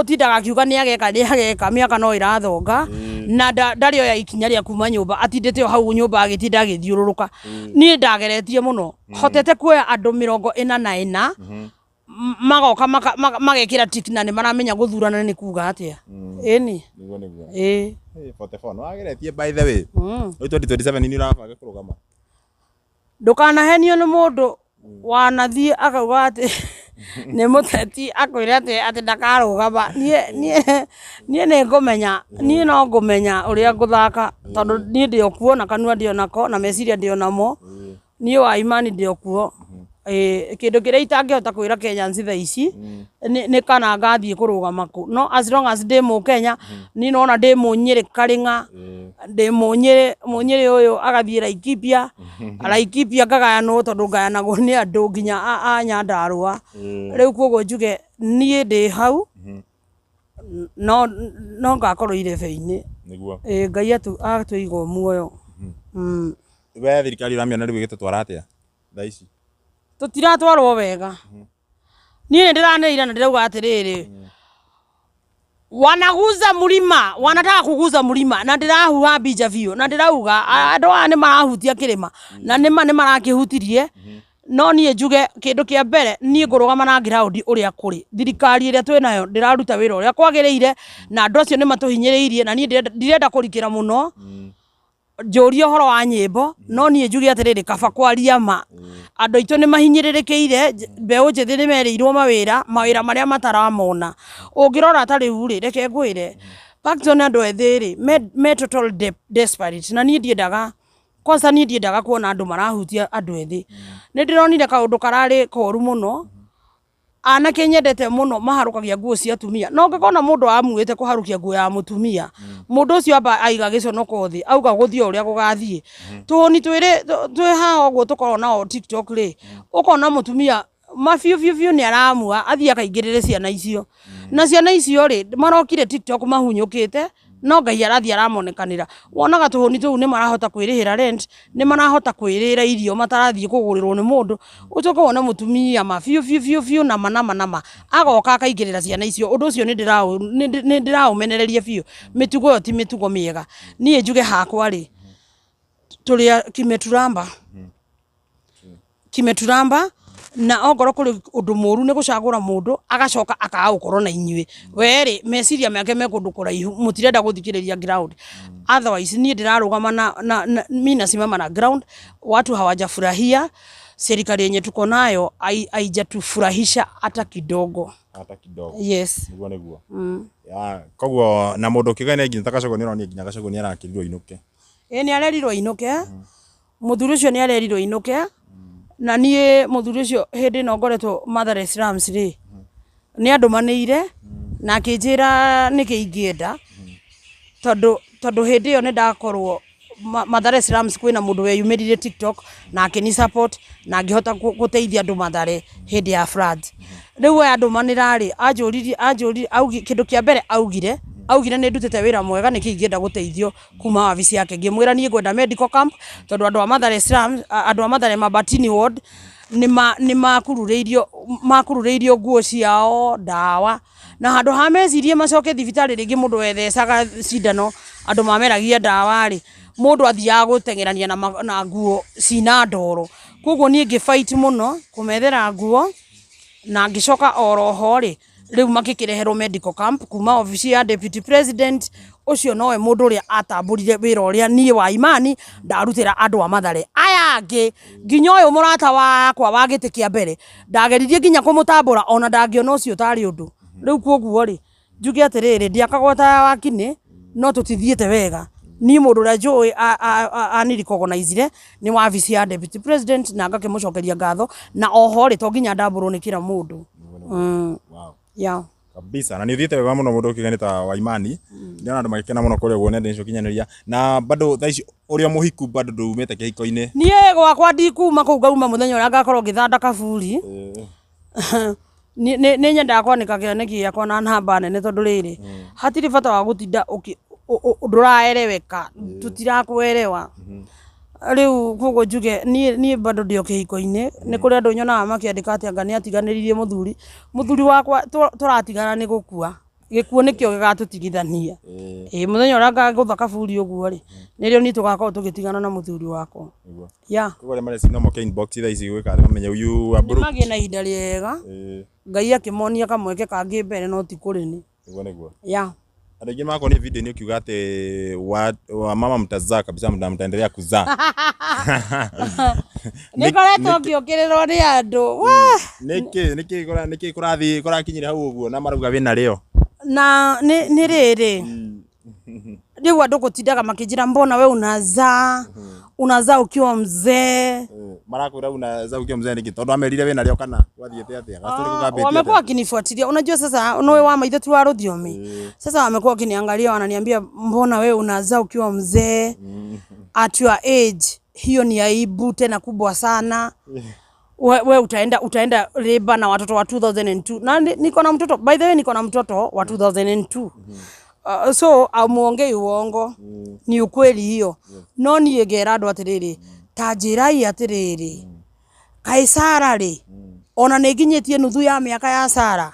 S1: ũtindaga akiuga nĩ ageka nĩ ageka, mĩaka no ĩrathonga na ndarĩ oya ikinya rĩa kuma nyũmba, atindĩte o hau nyũmba agĩtinda agĩthiũrũrũka. Niĩ ndageretie mũno, hotete kuoya andũ 44 magoka magekĩra tick na nĩ maramenya gũthurana nĩ kuga atĩa. Ĩni.
S2: Nĩguo nĩguo.
S1: Ĩĩ.
S2: 44 nĩ wageretie by the way. Rĩu 2027 nĩ ũrabanga kũrũgama?
S1: Ndũkanahenio nĩ mũndũ wanathiĩ akauga atĩ nĩ mũteti akwĩre atĩ ndakarũgama. Niĩ nĩ ngũmenya, niĩ no ngũmenya ũrĩa ngũthaka tondũ niĩ ndĩ o kuo na kanua ndĩ o nako na meciria ndĩ o namo. Niĩ Waimani ndĩ o kuo. Kĩndũ kĩrĩa itangĩhota kwĩra Kenyans thaa ici nĩ kana ngathiĩ kũrũgama kũ, no as long as ndĩ mũkenya, niĩ nona ndĩ mũnyĩrĩ Karĩng'a, ndĩ mũnyĩrĩ, mũnyĩrĩ ũyũ agathiĩ Laikipia, Laikipia ngagayanwo tondũ ngayanagwo nĩ andũ nginya a Nyandarũa. Rĩu koguo njuge niĩ ndĩ hau, no ngakorwo irebe-inĩ.
S2: Nĩguo.
S1: Ngai atũiga muoyo.
S2: We thirikari ũramĩona rĩu ĩgĩtũtwara atĩa thaa ici?
S1: Tũtiratwarwo wega. Niĩ nĩ ndĩranĩrĩra na ndĩrauga atĩrĩrĩ, wanaguza mlima, wanataka kuguza mlima, na ndĩrahuha mbija biũ, na ndĩrauga andũ aya nĩ marahutia kĩrĩma, na nĩma nĩ marakĩhutirie. No niĩ njuge kĩndũ kĩa mbere, niĩ ngũrũgama na ground ũrĩa kũrĩ. Thirikari ĩrĩa twĩnayo ndĩraruta wĩra ũrĩa kwagĩrĩire, na andũ acio nĩ matũhinyĩrĩirie, na niĩ ndirenda kũrikĩra mũno njũrie ũhoro wa nyĩmbo, no niĩ njuge atĩrĩrĩ, kaba kwaria ma. Andũ aitũ nĩ mahinyĩrĩrĩkĩire, mbeũ njĩthĩ nĩ merĩirwo mawĩra, mawĩra marĩa mataramona. Ũngĩrora ta rĩu rĩ, reke ngwĩre, Parkton andũ ethĩ rĩ, me total desperate, na niĩ ndiendaga, kwanza niĩ ndiendaga kuona andũ marahutia andũ ethĩ. Nĩ ndĩronire kaũndũ kararĩ koru mũno, anake nyendete mũno maharũkagia nguo cia atumia, no ũngĩkona mũndũ amuĩte kũharũkia nguo ya mũtumia, mũndũ ũcio amba aiga gĩconoko thĩ, auga gũthiĩ o ũrĩa gũgathiĩ. Tũhũni twĩrĩ twĩ haha ũguo tũkoragwo nao TikTok rĩ, ũkona mũtumia ma biũ biũ biũ nĩ aramua athiĩ akaingĩrĩre ciana icio. Na ciana icio rĩ, marokire TikTok mahunyũkĩte, no Ngai arathiĩ aramonekanĩra. Wonaga tũhũni tũu nĩ marahota kwĩrĩhĩra rent, nĩ marahota kwĩrĩra irio matarathiĩ kũgũrĩrwo nĩ mũndũ. Ũcoke wone mũtumia ma biũ biũ biũ biũ nama nama nama agoka akaingĩrĩra ciana icio. Ũndũ ũcio nĩ ndĩraũmenereria biũ. Mĩtugo ĩyo ti mĩtugo mĩega. Niĩ njuge hakwa rĩ, tũrĩ kimeturamba. Kimeturamba, na ongorwo kũrĩ ũndũ mũru nĩ gũcagũra mũndũ agacoka akaga gũkorwo na inyuĩ. We rĩ, meciria make me kũndũ kũraihu, mũtirenda gũthikĩrĩria ground. Otherwise niĩ ndĩrarũgama na mi nasimama na ground, watu hawajafurahia serikali yenye tuko nayo haijatufurahisha hata kidogo.
S2: Hata kidogo.
S1: Yes.
S2: Nĩguo nĩguo. Ya, koguo na mũndũ ũkĩgaine nginya ta Gachagua nĩ ũronire nginya Gachagua nĩ arakĩrirwo ainũke.
S1: Ĩĩ nĩ arerirwo ainũke. Mũthuri ũcio nĩ arerirwo ainũke. Na niĩ mũthuri ũcio hĩndĩ ĩno ngoretwo Mathare Slums rĩ, nĩ andũmanĩire Na akĩnjĩra nĩkĩ ingĩenda, tondũ hĩndĩ ĩyo nĩ ndakorwo Mathare Slums, kwĩna mũndũ weyumĩririe TikTok na akĩni support na ngĩhota gũteithia andũ Mathare hĩndĩ ya floods. Rĩu aya andũmanĩra rĩ, anjũririe kĩndũ kĩa mbere augire nĩ ndutĩte wĩra mwega, nĩkĩ ingĩenda gũteithio kuma wabici yake. Ngĩmwĩra niĩ ngwenda medical camp, tondũ andũ a Mathare Slums, andũ a Mathare Mabatini ward nĩ makururĩirio nguo ciao, ndawa, na handũ ha mecirie macoke thibitarĩ rĩngĩ mũndũ wethecaga cindano, andũ mameragia ndawa rĩ, mũndũ athiaga gũteng'erania na nguo cina ndoro. Koguo niĩ ngĩ fight mũno kũmethera nguo, na ngĩcoka oroho rĩ, rĩu makĩkĩreherwo medical camp kuma obici ya deputy president. Ũcio nowe mũndũ ũrĩa atambũrire wĩra ũrĩa niĩ wa Imani ndarutĩra andũ a Mathare. Aya angĩ, nginya ũyũ mũrata wakwa wa gĩtĩ kĩa mbere, ndageririe nginya kũmũtambũra, ona ndangĩona ũcio tarĩ ũndũ. Rĩu koguo rĩ, njuge atĩrĩrĩ, ndiakagwo ta wakinĩ, no tũtithiĩte wega. Niĩ mũndũ ũrĩa njũĩ anirecognizire nĩ wabici ya deputy president, na ngakĩmũcokeria ngatho. Na oho rĩ, to nginya ndambũrwo nĩ kila mũndũ.
S2: Wow.
S1: Yeah.
S2: Kabisa, na nĩ ũthiĩte wega mũno, mũndũ ũkĩgĩa nĩ ta Waimani. Ndĩrona andũ magĩkena mũno kũrĩa ũguo nenda-inĩ cia ũkinyanĩria, na bado thaa ici ũrĩ o mũhiku, bado ndumĩte kĩhiko-inĩ?
S1: Niĩ gwakwa ndikuma kũu, ngauma mũthenya ũrĩa ngakorwo ngĩthanda kaburi. Nĩ nyendaga kwanĩka kĩoneki gĩakwa na namba nene, tondũ rĩrĩ, hatirĩ bata wa gũtinda ndũraereweka, tũtirakwerewa rĩu. Koguo njuge niĩ bado ndĩ o kĩhiko-inĩ. Nĩ kũrĩ andũ nyonaga makĩandĩka atĩ anga nĩ atiganĩririe mũthuri. Mũthuri wakwa tũratigana nĩ gũkua, gĩkuũ nĩkĩo gĩgatũtigithania. Ĩĩ, mũthenya ũrĩa ngagũtha kaburi ũguo rĩ, nĩrĩo niĩ tũgakorwo tũgĩtigana na mũthuri wakwa. Yeah.
S2: Koguo arĩa mareci no moke inbox thaa ici gwĩka atĩ mamenye you are broke.
S1: Magĩe na ihinda rĩega. Ngai akĩmonia kamweke kangĩ mbere, no ti kũrĩ nĩ.
S2: Nĩguo nĩguo.
S1: Yeah.
S2: Andũ aingĩ makonire video-inĩ ũkiuga atĩ wa mama mtazaa kabisa na mtaendelea kuzaa.
S1: Nĩ ngoretwo ngĩũkĩrĩrwo nĩ andũ. Wah!
S2: Nĩkĩ kũrathiĩ kũrakinyire hau ũguo na marauga wĩna rĩo?
S1: Na nĩ rĩrĩ, rĩu andũ gũtindaga makĩnjĩra, mbona we unazaa ukiwa mzee?
S2: Marakwĩra unazaa ukiwa mzee nĩkĩ? Tondũ amerire wĩna rĩo kana gwathiĩte atĩa? Gastori kũgambĩtie
S1: Wamekuwa
S2: atĩa?
S1: wakinifuatilia. Unajua sasa nowe wa maitho tu wa rũthiomi, sasa wamekuwa wakiniangalia, wananiambia, mbona we unazaa ukiwa mzee at your age? Hiyo ni aibu tena kubwa sana. We utaenda labour na watoto wa 2002. Na niko na mtoto, by the way, niko na mtoto wa 2002. So amuongei uongo, ni ukweli hiyo. No niĩ ngera andũ atĩrĩrĩ, ta njĩrai atĩrĩrĩ, kaĩ Sara rĩ, ona nĩ nginyĩtie nuthu ya mĩaka ya Sara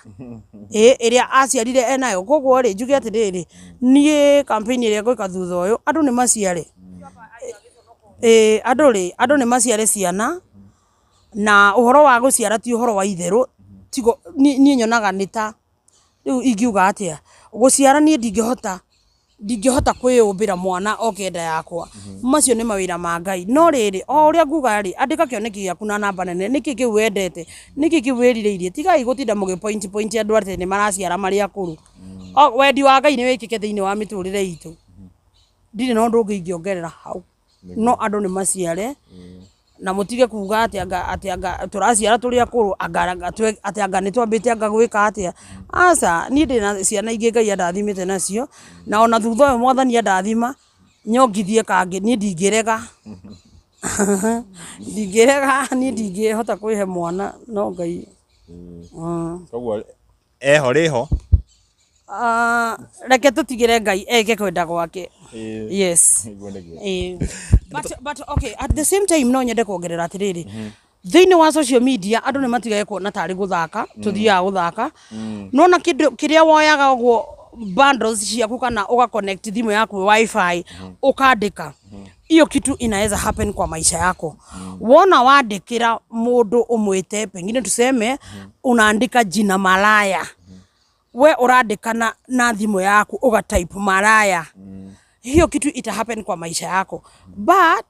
S1: ĩ ĩrĩa aciarire enayo? Koguo rĩ, njuge atĩrĩrĩ, niĩ campaign ĩrĩa ngwĩka thutha ũyũ, andũ nĩ maciare. Ĩ andũ rĩ, andũ nĩ maciare ciana, na ũhoro wa gũciara ti ũhoro wa itherũ. Tigo niĩ nyonaga nĩ ta rĩu ingiuga atĩa, gũciara niĩ ndingĩhota kwĩyũmbĩra mwana oke nda yakwa, macio nĩ mawĩra ma Ngai. No rĩrĩ, o ũrĩa nguga rĩ, andĩka kĩoneki gĩaku na namba nene. Nĩkĩ kĩu wendete? Nĩkĩ kĩu wĩrirĩirie? Tigai gũtinda mũgĩ point point andũ atĩ nĩ maraciara marĩ akũrũ. O wendi wa Ngai nĩ wĩkĩke thĩinĩ wa mĩtũrĩre itũ. Ndirĩ na ũndũ ũngĩ ingĩongerera hau, no andũ nĩ maciare na mũtige kuga atĩ anga tũraciara tũrĩ akũrũ, atĩ anga nĩ twambĩte anga gwĩka atĩa. Aca, niĩ ndĩna ciana ingĩ Ngai andathimĩte nacio, na ona thutha ũyũ Mwathani andathima nyongithie kangĩ, niĩ ndingĩrega, niĩ ndingĩhota kwĩhe mwana, no Ngai.
S2: Koguo eho rĩho.
S1: Ah, reke tũtigĩre Ngai eke kwenda gwake. Yes.
S2: Nĩguo nĩguo.
S1: But okay, at the same time no nyende kuongerera atĩrĩrĩ, thĩinĩ wa social media andũ nĩ matigage kuona tarĩ gũthaka tũthiaga gũthaka. Nona kĩndũ kĩrĩa woyaga ũguo bundles ciaku kana ũga connect thimũ yaku WiFi, ũkandĩka, hiyo kitu inaweza happen kwa maisha yako. Wona wandĩkĩra mũndũ ũmwĩte, pengine tuseme unaandika jina malaya, we ũrandĩka na thimũ yaku ũga type malaya, hiyo kitu ita happen kwa maisha yako. But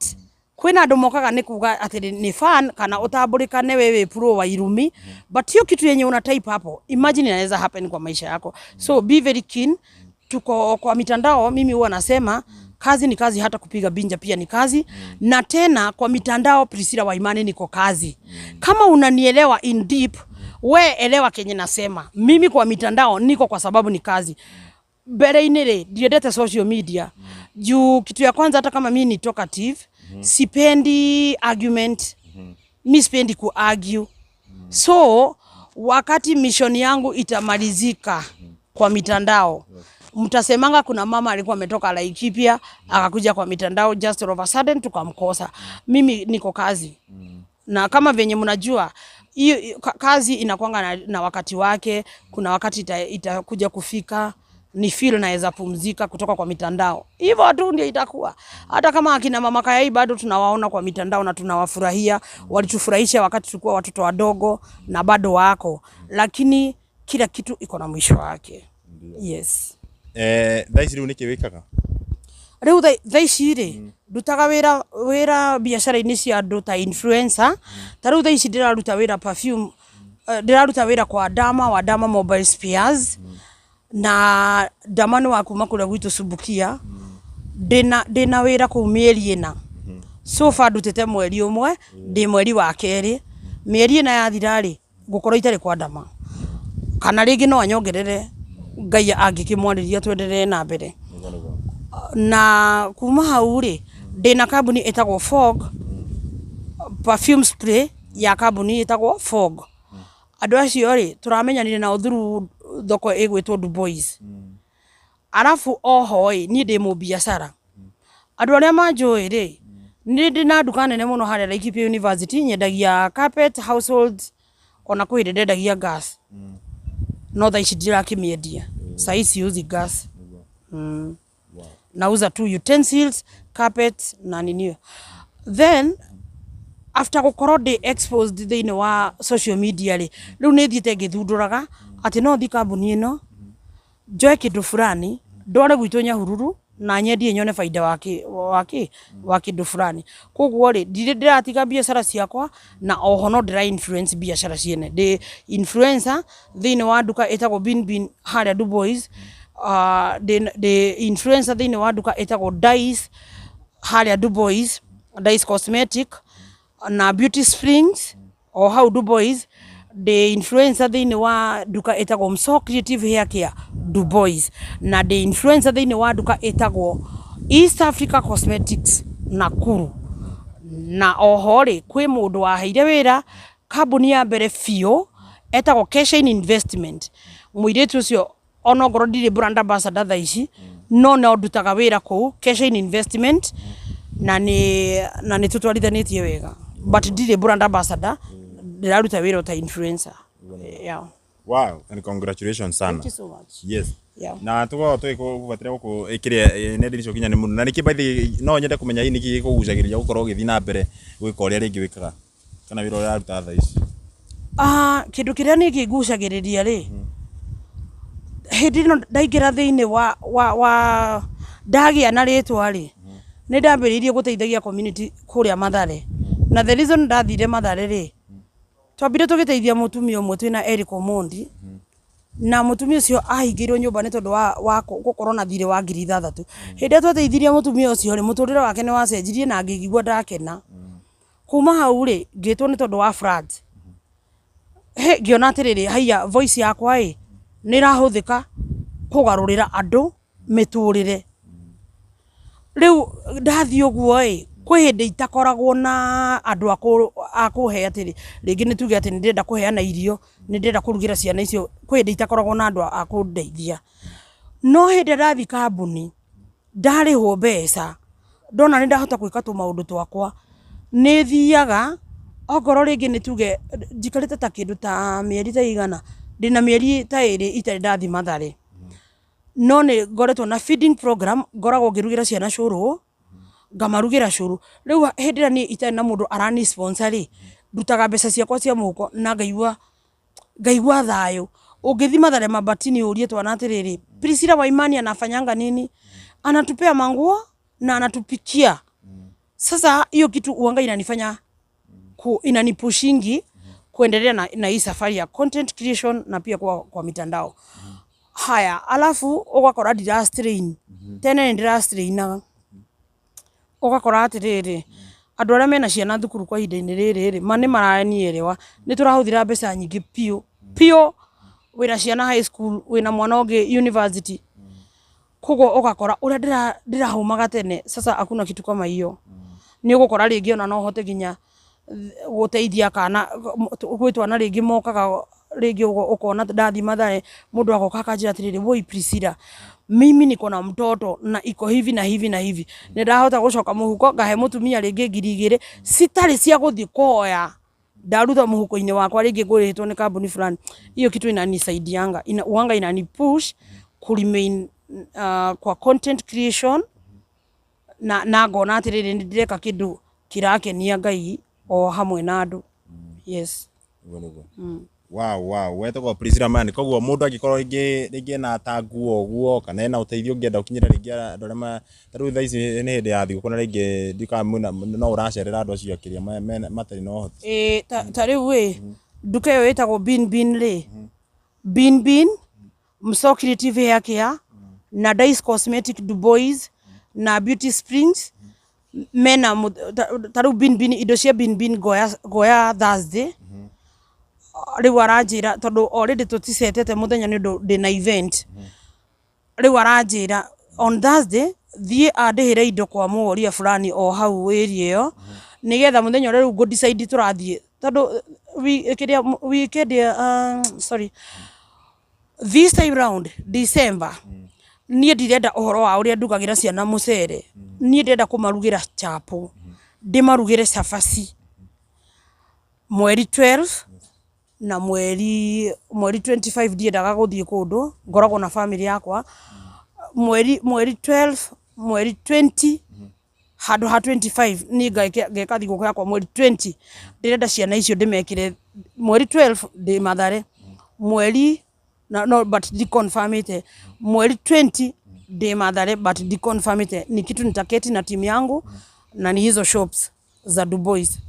S1: kwĩna andũ mokaga nĩ kuga atĩ nĩ fan kana ũtambũrĩkane we wĩ pro wa irumi, but hiyo kitu yenye una type hapo, imagine inaweza happen kwa maisha yako. So be very keen. Tuko kwa mitandao. Mimi huwa nasema kazi ni kazi, hata kupiga binja pia ni kazi. Na tena kwa mitandao, Priscilla Waimani niko kazi. Kama unanielewa in deep, We elewa kenye nasema, mimi kwa mitandao niko kwa sababu ni kazi. Mbere-inĩ rĩ, ndiendete social media juu kitu ya kwanza, hata kama mi ni talkative, sipendi argument, mi sipendi ku argue. So wakati mission yangu itamalizika kwa mitandao, mtasemanga kuna mama alikuwa ametoka Laikipia akakuja kwa mitandao, just all of a sudden tukamkosa. Mimi niko kazi, na kama venye mnajua hiyo kazi inakwanga na wakati wake. Kuna wakati itakuja kufika ni feel naweza pumzika kutoka kwa mitandao. Hivyo tu ndio itakuwa. Hata kama akina mama Kayai bado tunawaona kwa mitandao na tunawafurahia, walitufurahisha wakati tulikuwa watoto wadogo na bado wako, lakini kila kitu iko na mwisho wake. Yes.
S2: Thaa ici rĩu nĩkĩ wĩkaga?
S1: Rĩu thaa ici rĩ, ndutaga wĩra biacara-inĩ cia andũ ta influencer. Ta rĩu thaa ici ndĩraruta wĩra perfume, ndĩraruta wĩra kwa Dama wa Dama Mobile Spares, na Dama nĩ wa kuma kũrĩa gwitũ Subukia. Ndĩna wĩra kũu mĩeri 4. So far ndutĩte mweri 1, ndĩ mweri wa kerĩ. Mĩeri 4 yathira rĩ, ngũkorwo itarĩ kwa Dama, kana rĩngĩ no anyongerere Ngai angĩkĩmwarĩria twenderee na mbere. Na kuma hau rĩ, ndĩna kambuni ĩtagwo Fog perfume spray, ya kambuni ĩtagwo Fog. Andũ acio rĩ, tũramenyanire nao through thoko ĩgwĩtwo Dubois. Arabu oho ĩ, niĩ ndĩ mũbiacara. Andũ arĩa manjũĩ rĩ, nĩ ndĩ na nduka nene mũno harĩa Laikipia University, nyendagia carpet, household, ona kwĩ hĩndĩ ndendagia gas, no thaa ici ndirakĩmĩendia. Saa hii siuzi gas, nauza tu utensils, carpet na ninio. Then after gũkorwo ndĩ exposed thĩinĩ wa social media rĩ, rĩu nĩ thiĩte ngĩthundũraga atĩ no thiĩ kambuni ĩno, njoe kĩndũ fulani, ndware gwitũ Nyahururu na nyendie nyone baida wa kĩndũ fulani. Koguo rĩ, ndirĩ ndĩratiga biacara ciakwa, na oho no ndĩra influence biacara ciene. Ndĩ influencer thĩinĩ wa nduka ĩtagwo Bin Bin harĩa Dubois, ndĩ influencer thĩinĩ wa nduka ĩtagwo Dice harĩa Dubois, Dice Cosmetic na Beauty Springs o hau Dubois. Ndĩ influencer thĩinĩ wa nduka ĩtagwo Mso Creative Hair Care Dubois, na ndĩ influencer thĩinĩ wa nduka ĩtagwo East Africa Cosmetics Nakuru. Na oho rĩ, kwĩ mũndũ waheire wĩra kambuni ya mbere biũ etagwo Keshain Investment. Mũirĩtu ũcio, ona ongorwo ndirĩ brand ambassador thaa ici, no ndutaga wĩra kũu Keshain Investment, na nĩ tũtwarithanĩtie wega, but ndirĩ brand ambassador, ndĩraruta wĩra ta influencer, yeah.
S2: Wow, and congratulations sana.
S1: Thank you so much.
S2: Yes.
S1: Yeah.
S2: Na tukoragwo tũgĩkũbuatĩra gũkũ kĩrĩa nenda-inĩ cia ũkinyanĩria mũno, na nĩkĩ by the way, no nyende kũmenya hihi nĩkĩ gĩkũgucagĩrĩria gũkorwo ũgĩthiĩ na mbere gwĩka ũrĩa rĩngĩ wĩkaga kana wĩra ũrĩa ũraruta thaa ici?
S1: Ah, kĩndũ kĩrĩa niĩ kĩngucagĩrĩria rĩ, hĩndĩ ĩno ndaingĩra thĩinĩ wa ndagĩa na rĩtwa rĩ, nĩ ndambĩrĩirie gũteithagia community kũrĩa Mathare. Na the reason ndathire Mathare rĩ, twambire tũgĩteithia mũtumia ũmwe twĩna Eric Omondi, na mũtumia ũcio ahingĩirwo nyũmba nĩ tondũ wa gũkorwo na thirĩ wa 6,000. Hĩndĩ ĩrĩa twateithirie mũtumia ũcio rĩ, mũtũrĩre wake nĩ wacenjirie na ngĩigua ndakena. Kuma hau rĩ, ngĩtwo nĩ tondũ wa floods. He ngĩona atĩrĩrĩ, haiya, voice yakwa ĩ nĩ ĩrahũthĩka kũgarũrĩra andũ mĩtũrĩre. Rĩu ndathiĩ ũguo ĩ, kwĩ hĩndĩ itakoragwo na andũ a kũhe atĩrĩ, rĩngĩ nĩ tuge atĩ nĩ ndĩrenda kũheana irio, nĩ ndĩrenda kũrugĩra ciana icio, kwĩ hĩndĩ itakoragwo na andũ a kũndeithia. No hĩndĩ ĩrĩa ndathiĩ kambuni, ndarĩhwo mbeca, ndona nĩ ndahota gwĩka tũmaũndũ twakwa, nĩ thiaga ongorwo rĩngĩ nĩ tuge njikarĩte ta kĩndũ ta mĩeri ta igana, ndĩna mĩeri ta 2 itarĩ ndathiĩ Mathare, no nĩ ngoretwo na feeding program, ngoragwo ngĩrugĩra ciana cũrũ, ngamarugĩra cũrũ. Rĩu hĩndĩ ĩrĩa niĩ itarĩ na mũndũ arani sponsor rĩ, ndutaga mbeca ciakwa cia mũhuko na ngaigua thayũ. Ũngĩthiĩ Mathare Mabatini ũrie twana atĩrĩrĩ, "Priscilla Waimani anafanyanga nini?" Anatupea manguo na anatupikia. Sasa hiyo kitu uanga inanifanya inanipushingi kuendelea na hii safari ya content creation na pia kwa mitandao. Haya, alafu ũgakora ndira strain. Tene nĩ ndĩra strainaga, ũgakora atĩrĩrĩ, andũ arĩa mena ciana thukuru kwa ihinda-inĩ rĩrĩ rĩ, ma nĩ maranielewa, nĩ tũrahũthĩra mbeca nyingĩ biũ. Piũ, wĩna ciana high school, wĩna mwana ũngĩ university, koguo ũgakora ũrĩa ndĩrahũmaga tene, sasa hakuna kitu kama hiyo. Nĩ ũgũkora rĩngĩ ona no hote nginya gũteithia kana gwĩ twana rĩngĩ mokaga rĩngĩ ũkona ndathiĩ Mathare, mũndũ agoka akanjĩra atĩrĩrĩ, "Woi Priscilla, mimi niko na mtoto na iko hivi na hivi na hivi." Nĩ ndahota gũcoka mũhuko ngahe mũtumia rĩngĩ 2000 citarĩ cia gũthiĩ kũhoya, ndaruta mũhuko-inĩ wakwa rĩngĩ ngũrĩtwo nĩ kambuni fulani. Hiyo kitu inanisaidianga, uanga inani push ku remain kwa content creation na ngona atĩrĩrĩ, nĩ ndĩreka kĩndũ kĩrakenia Ngai o hamwe na andũ. Yes.
S2: Niguo niguo. Wow, wetagwo Priscilla Man. Koguo mũndũ angĩkorwo rĩngĩ ena ta nguo ũguo kana ena ũteithio ũngĩenda ũkinyĩre rĩngĩ andũ arĩa ta rĩu thaa ici nĩ hĩndĩ ya thigũkũ na rĩngĩ ndiũĩ kana mwĩna no ũracerera andũ acio akĩria matarĩ na ũhoti.
S1: Ĩĩ, ta rĩu ĩ nduka ĩyo ĩtagwo Bin Bin rĩ, Bin Bin, Mso Creative Hair Care na Dice Cosmetic Dubois na Beauty Springs mena ta rĩu Bin Bin, indo cia Bin Bin ngoya Thursday. Rĩu aranjĩra tondũ already tũticetete mũthenya nĩ ũndũ ndĩna event. Rĩu aranjĩra on Thursday thiĩ andĩhĩre indo kwa mũworia fulani o hau area ĩyo, nĩgetha mũthenya ũrĩa rĩu ngũ decide tũrathiĩ, tondũ kĩrĩa weekend, sorry, this time round December niĩ ndirenda ũhoro wa ũrĩa ndugagĩra ciana mũcere. Niĩ ndĩrenda kũmarugĩra chapo, ndĩmarugĩre cabaci mweri 12 na mweri 25. Ndiendaga gũthiĩ kũndũ, ngoragwo na family yakwa mweri 12, mweri 20 handũ ha 25. Niĩ ngeka thigũkũ yakwa mweri 20. Ndĩrenda ciana icio ndĩmekĩre mweri 12 ndĩ Mathare, mweri na no, but ndiconfirmĩte. Mweri 20 ndĩ Mathare, but ndiconfirmĩte. Ni kitu nitaketi na timu yangu na ni hizo shops za Dubois.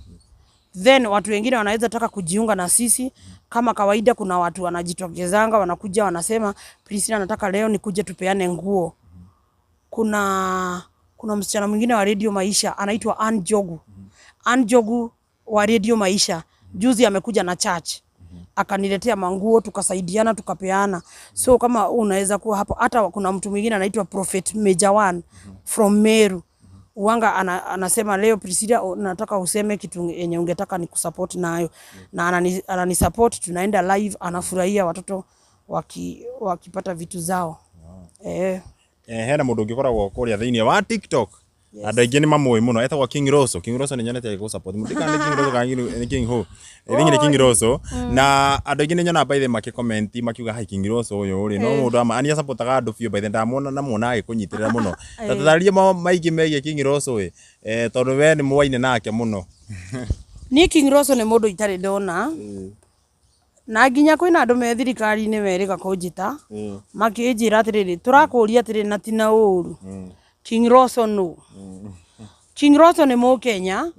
S1: Then watu wengine wanaweza taka kujiunga na sisi. Kama kawaida, kuna watu wanajitokezanga, wanakuja wanasema, "Priscilla, nataka leo nikuje tupeane nguo." Kuna msichana mwingine wa Radio Maisha anaitwa Ann Jogu. Ann Jogu wa Radio Maisha juzi amekuja na church akaniletea manguo, tukasaidiana, tukapeana. So kama unaweza kuwa hapo, hata kuna mtu mwingine anaitwa Prophet Major One from Meru Uwanga anasema, "Leo Priscilla, nataka useme kitu yenye ungetaka ni kusupport nayo," na anani support, tunaenda live, anafurahia watoto wakipata vitu zao. Eh.
S2: Hena mũndũ ũngĩ ũkoragwo kũrĩa thĩinĩ wa TikTok, andũ aingĩ nĩ mamũĩ mũno, etagwo King Roso. King Roso nĩ nyonete agĩgũ support. Mũtikana nĩ King Roso kana nĩ King Ho? I think nĩ King Roso. Na andũ aingĩ nĩ nyonaga by the way makĩcomment makiuga, "Hai, King Roso ũyũ rĩ, no mũndũ ama ani supportaga andũ biũ." By the way ndamuona namuona agĩkũnyitĩrĩra mũno. Ta tũtarĩrie maingĩ megiĩ King Roso ĩ, tondũ we nĩ mwaine nake mũno.
S1: Niĩ King Roso nĩ mũndũ itarĩ ndona, na nginya kwĩna andũ me thirikari-inĩ merĩga kũnjĩta makĩnjĩra atĩrĩrĩ, "Tũrakũria atĩrĩrĩ na tina ũru, King Roso nũ?" King Roso nĩ Mũkenya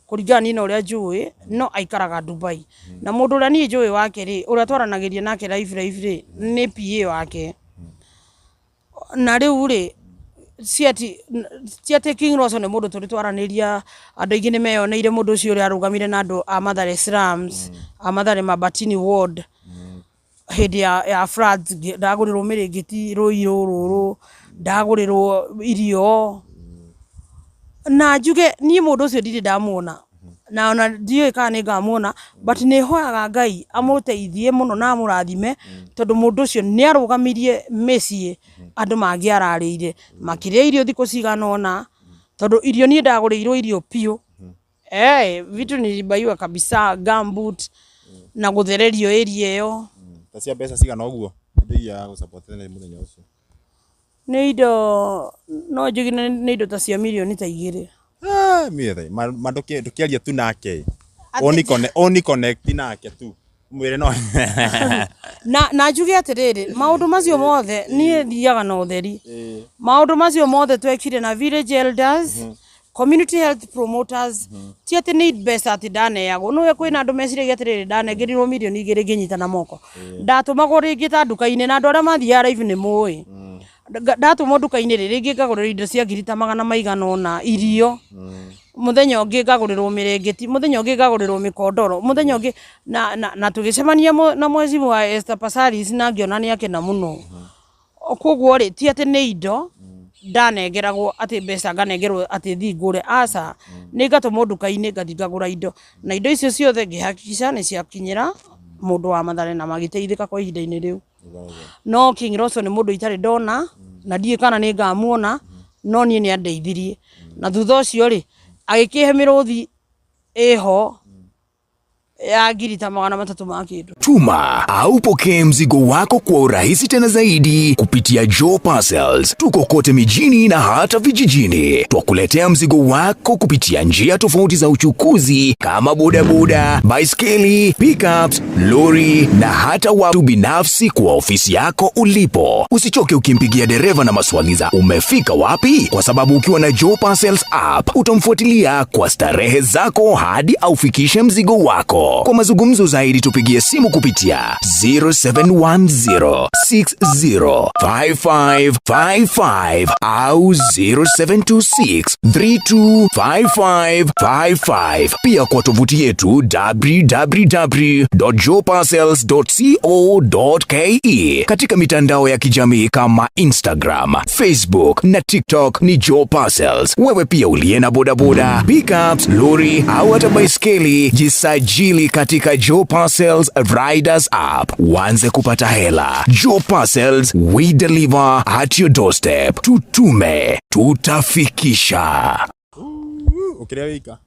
S1: kũringana niĩ na ũrĩa njũĩ, no aikaraga Dubai. Na mũndũ ũrĩa niĩ njũĩ wake rĩ, ũrĩa twaranagĩria nake live live rĩ, nĩ PA wake. Na rĩu rĩ, si ati King Roso nĩ mũndũ tũrĩ twaranĩria. Andũ aingĩ nĩ meyoneire mũndũ ũcio ũrĩa arũgamire na andũ a Mathare slums, a Mathare Mabatini ward hĩndĩ ya floods. Ndagũrĩrwo mĩrĩngĩti rũi rũrũ, ndagũrĩrwo irio. Na njuge niĩ mũndũ ũcio ndirĩ ndamuona na ona ndiũĩ kana nĩ ngamuona, but nĩ hoyaga Ngai amũteithie mũno na amũrathime, tondũ mũndũ ũcio nĩ arũgamirie mĩciĩ andũ mangĩararĩire makĩrĩa irio thikũ cigana ũna, tondũ irio niĩ ndagũrĩirwo irio piũ. Vitu nilibaiwa kabisa, gumboot na gũthererio area ĩyo.
S2: Ta cia mbeca cigana ũguo indo iria agũ-support nĩ mũthenya ũcio?
S1: Nĩ indo no njuge nĩ indo ta cia mirioni ta 2.
S2: Ah, miethe ma ndũkĩaria tu nake, oni connect nake tu mwĩre no.
S1: Na njuge atĩrĩrĩ, maũndũ macio mothe niĩ thiaga na ũtheri. Maũndũ macio mothe twekire na village elders, community health promoters. Ti atĩ nĩ mbeca atĩ ndaneagwo. Nĩwe kwĩna andũ meciragia atĩrĩrĩ, ndanengerirwo mirioni 2 ngĩnyita na moko. Ndatũmagwo rĩngĩ ta nduka-inĩ, na andũ arĩa mathiaga live nĩ mũĩ. Ndatũmwo nduka-inĩ rĩ, rĩngĩ ngagũrĩrwo indo cia ngiri ta magana maigana ũna irio. Muthenya ũngĩ ngagũrĩrwo mĩrengeti, muthenya ũngĩ ngagũrĩrwo mĩkondoro, muthenya ũngĩ na tũgĩcemania na mheshimiwa Esther Passaris na ngĩona nĩ akena mũno. Koguo rĩ, ti atĩ nĩ indo ndanengeragwo atĩ mbeca nganengerwo atĩ thiĩ ngũre, aca, nĩ ngatũmwo nduka-inĩ ngathiĩ ngagũra indo, na indo icio ciothe ngĩhakikisha nĩ ciakinyĩra mũndũ wa Mathare na magĩteithĩka kwa ihinda-inĩ rĩu. No King Roso nĩ mũndũ itarĩ ndona na ndiũĩ kana nĩ ngamuona, no niĩ nĩ andeithirie. Na thutha ũcio rĩ, agĩkĩhe mĩrũthi ĩho ya ngiri ta 300 ma kĩndũ.
S3: Tuma au pokee mzigo wako kwa urahisi tena zaidi kupitia Joe Parcels. Tuko kote mijini na hata vijijini. Twakuletea mzigo wako kupitia njia tofauti za uchukuzi kama bodaboda, baiskeli, pickups, lori na hata watu binafsi kwa ofisi yako ulipo. Usichoke ukimpigia dereva na maswali za umefika wapi, kwa sababu ukiwa na Joe Parcels app utamfuatilia kwa starehe zako hadi aufikishe mzigo wako. Kwa mazungumzo zaidi tupigie simu kupitia 0710605555 au 0726325555. Pia kwa tovuti yetu www.joeparcels.co.ke. Katika mitandao ya kijamii kama Instagram, Facebook na TikTok ni Joe Parcels. Wewe pia uliye na bodaboda, pickups, lori au hata baiskeli, jisajili katika Joe Parcels Riders app uanze kupata hela. Joe Parcels, we deliver at your doorstep. Tutume, tutafikisha.
S2: Ũkĩrĩa wika?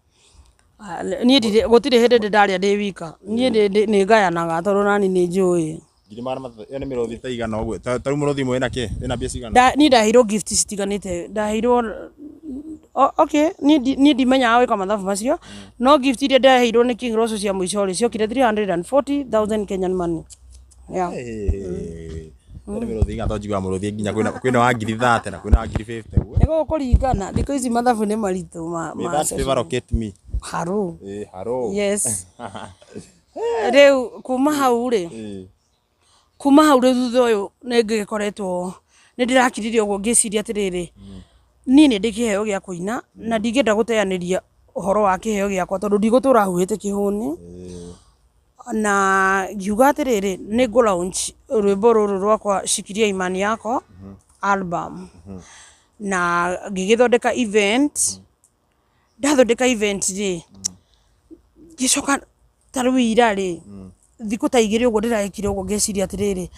S1: Ah, niĩ ndirĩ, gũtirĩ hĩndĩ ndĩ ndarĩa ndĩ wika. Niĩ nĩ ngayanaga tondũ nani nĩ njũĩ.
S2: 300,000, ĩyo nĩ mĩrũthi ta igana ũguo. Ta rĩu mũrũthi ũmwe wĩna kĩ? Wĩna mbia cigana?
S1: Niĩ ndaheirwo gift citiganĩte. Ndaheirwo, okay, niĩ ndimenyaga gwĩka mathabu macio, no gift iria ndaheirwo nĩ King Roso cia mũico rĩ, ciokire 340,000 Kenyan money. Yeah.
S2: Ĩyo nĩ mĩrũthi igana, tondũ njiguaga mũrũthi nginya kwĩna wa ngiri 30 na kwĩna wa ngiri 50 ũguo.
S1: Nĩ gũkũringana, thikũ ici mathabu nĩ maritũ
S2: May
S1: ma
S2: that favor locate me.
S1: Haro.
S2: Haro.
S1: Yes. Rĩu kuma hau rĩ, kuma hau rĩu thutha ũyũ nĩ ngĩkoretwo nĩ ndĩrakiririe ũguo ngĩciria atĩrĩrĩ, niĩ nĩ ndĩ kĩheo gĩa kũina na ndingĩenda gũteanĩria ũhoro wa kĩheo gĩakwa tondũ ndigũtũra huhĩte kĩhũni. Na ngiuga atĩrĩrĩ, nĩ ngũ launch rwĩmbo rũrũ rwakwa Shikilia Imani Yako album. Na ngĩgĩthondeka event. Ndathondeka event rĩ, ngĩcoka ta rĩu ira rĩ, thikũ ta igĩrĩ ũguo ndĩrekire ũguo ngĩciria atĩrĩrĩ,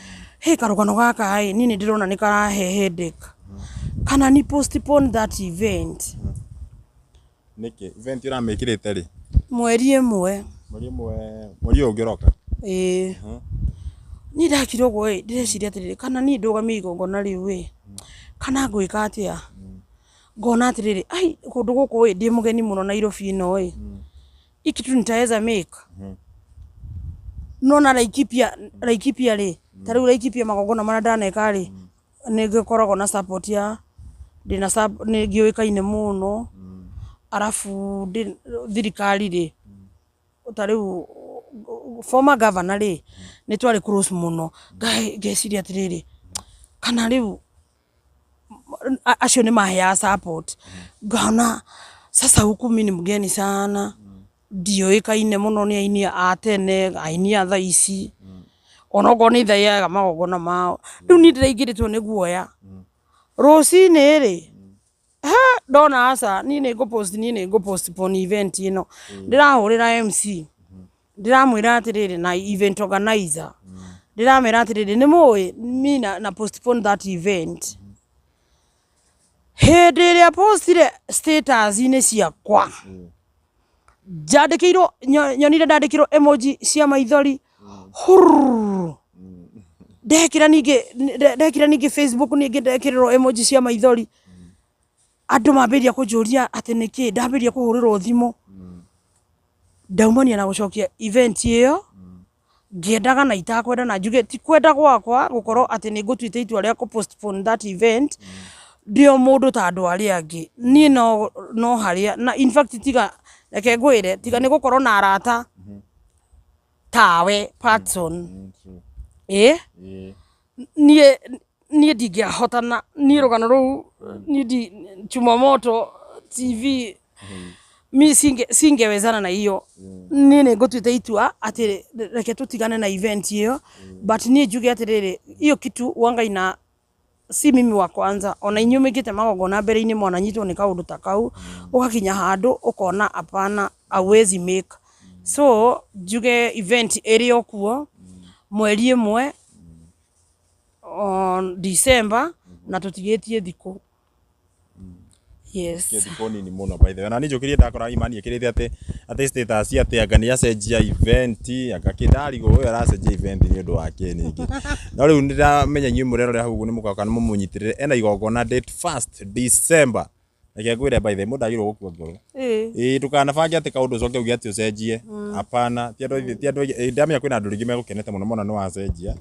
S1: hĩ karũgano gaka ĩ, niĩ nĩ ndĩrona nĩ karahe headache. Kana ni postpone that event.
S2: Nĩkĩ? Event ũramĩkĩrĩte rĩ?
S1: Mweri ĩmwe.
S2: Mweri ĩmwe, mweri ũyũ ũngĩ ũroka?
S1: Ĩĩ. Niĩ ndakira ũguo ĩ, ndĩreciria atĩrĩrĩ, kana niĩ ndũgamie igongona rĩu ĩ, kana ngwĩka atĩa? Ngona atĩrĩrĩ, ai kũndũ gũkũ ĩ, ndĩ mũgeni mũno Nairobi ĩno ĩ, hii kitu nitaweza make. Nona Laikipia rĩ, ta rĩu Laikipia magongona marĩa ndaneka rĩ, nĩ ngĩkoragwo na support ya, ndĩna nĩ ngĩũĩkaine mũno, arabu thirikari rĩ, ta rĩu former governor rĩ, nĩ twarĩ close mũno. Ngeciria atĩrĩrĩ, kana rĩu acio nĩ maheaga support. Ngona sasa huku mimi ni mgeni sana, ndiũĩkaine mũno nĩ aini a tene, aini a thaa ici, onokorwo nĩ thaiaga magongona mao. Rĩu niĩ ndĩraingĩrĩtwo nĩ guoya. Rũcinĩ rĩ, he ndona aca, niĩ nĩ ngũ post, niĩ nĩ ngũ postpone event ĩno. Ndĩrahũrĩra MC, ndĩramwĩra atĩrĩrĩ, na event organizer, ndĩramera atĩrĩrĩ, nĩ mũĩ, mi na postpone that event. Hĩndĩ ĩrĩa postire status-inĩ ciakwa, njandĩkĩirwo, nyonire ndandĩkĩrwo emoji cia maithori, hururu. Ndekĩra ningĩ, ndekĩra ningĩ Facebook ningĩ ndekĩrĩrwo emoji cia maithori. Andũ mambĩrĩria kũnjũria atĩ nĩkĩ, ndambĩrĩria kũhũrĩrwo thimũ. Ndaumania na gũcokia event ĩyo, ngĩendaga na itakwenda na njuge ti kwenda gwakwa gũkorwo atĩ nĩ ngũtuĩte itua rĩa kũ postpone that event, ndĩ o mũndũ ta andũ arĩa angĩ. Niĩ no harĩa, na in fact tiga, reke ngwĩre, tiga nĩ gũkorwo na arata tawe Patson. Ĩ? Niĩ ndingĩahotana, niĩ rũgano rũu, niĩ ndi Chumamoto TV. Mi singewezana na hiyo. Niĩ nĩ ngũtuĩte itua atĩ reke tũtigane na event ĩyo, but niĩ njuge atĩrĩrĩ, hiyo kitu wanga ina si mimi wa kwanza, ona inyuĩ mwĩkĩte magongona mbere-inĩ mwananyitwo nĩ kaũndũ ta kau, ũgakinya handũ ũkona hapana, hauwezi make. So njuge event ĩrĩ o kuo 1 on December na tũtigĩtie thikũ. Yes.
S2: Thikũ nini mũno, by the way. Na niĩ njũkĩrire ndakora Imani ĩkĩrĩte atĩ status atĩ anga nĩ acenjia event, anga kĩ ndarigwo ũyũ aracenjia event nĩ ũndũ wa kĩ ningĩ. No rĩu nĩndamenya inyuĩ mũrerorera hau ũguo nĩ mũgoka mũmũnyitĩrĩre, ena igongona date 1st December. Reke ngwĩre, by the way, mũndũ ndagĩrĩirwo gũkua ngoro. Ĩĩ, ndũkanabange atĩ kaũndũ ũcoke uge atĩ ũcenjie. Hapana, ti andũ aingĩ. Ndamenya kwĩna andũ rĩngĩ megũkenete mũno mona nĩ wacenjia,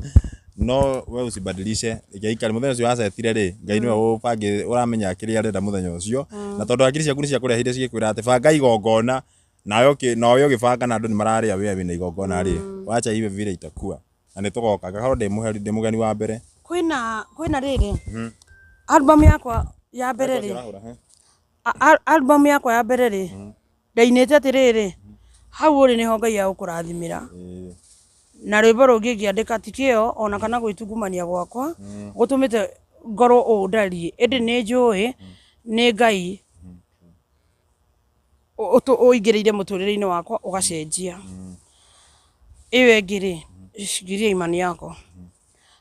S2: no we usibadilishe, reke ikare. Mũthenya ũcio wacetire rĩ, Ngai nĩwe ũbangĩ ũramenya kĩrĩa arenda mũthenya ũcio, na tondũ hakiri ciaku nĩ ciakũreheire cigĩkwĩra atĩ banga igongona, nawe ũgĩbanga na andũ nĩ mararĩa wĩra wĩna igongona rĩ, wacha iwe vile itakuwa. Na nĩ tũgoka ngakorwo ndĩ mũgeni wa mbere.
S1: Kwĩna rĩrĩ, album yakwa ya mbere rĩ, album yakwa ya mbere rĩ, ndainĩte atĩrĩrĩ, hau ũrĩ nĩho Ngai agũkũrathimĩra. Na rwĩmbo rũngĩ ngĩandĩka ti kĩo ona kana gwĩtungumania gwakwa gũtũmĩte ngorwo ũũ ndariĩ, ĩndĩ nĩ njũĩ nĩ Ngai ũingĩrĩire mũtũrĩre-inĩ wakwa ũgacenjia. Ĩyo ĩngĩ rĩ, shikilia imani yako.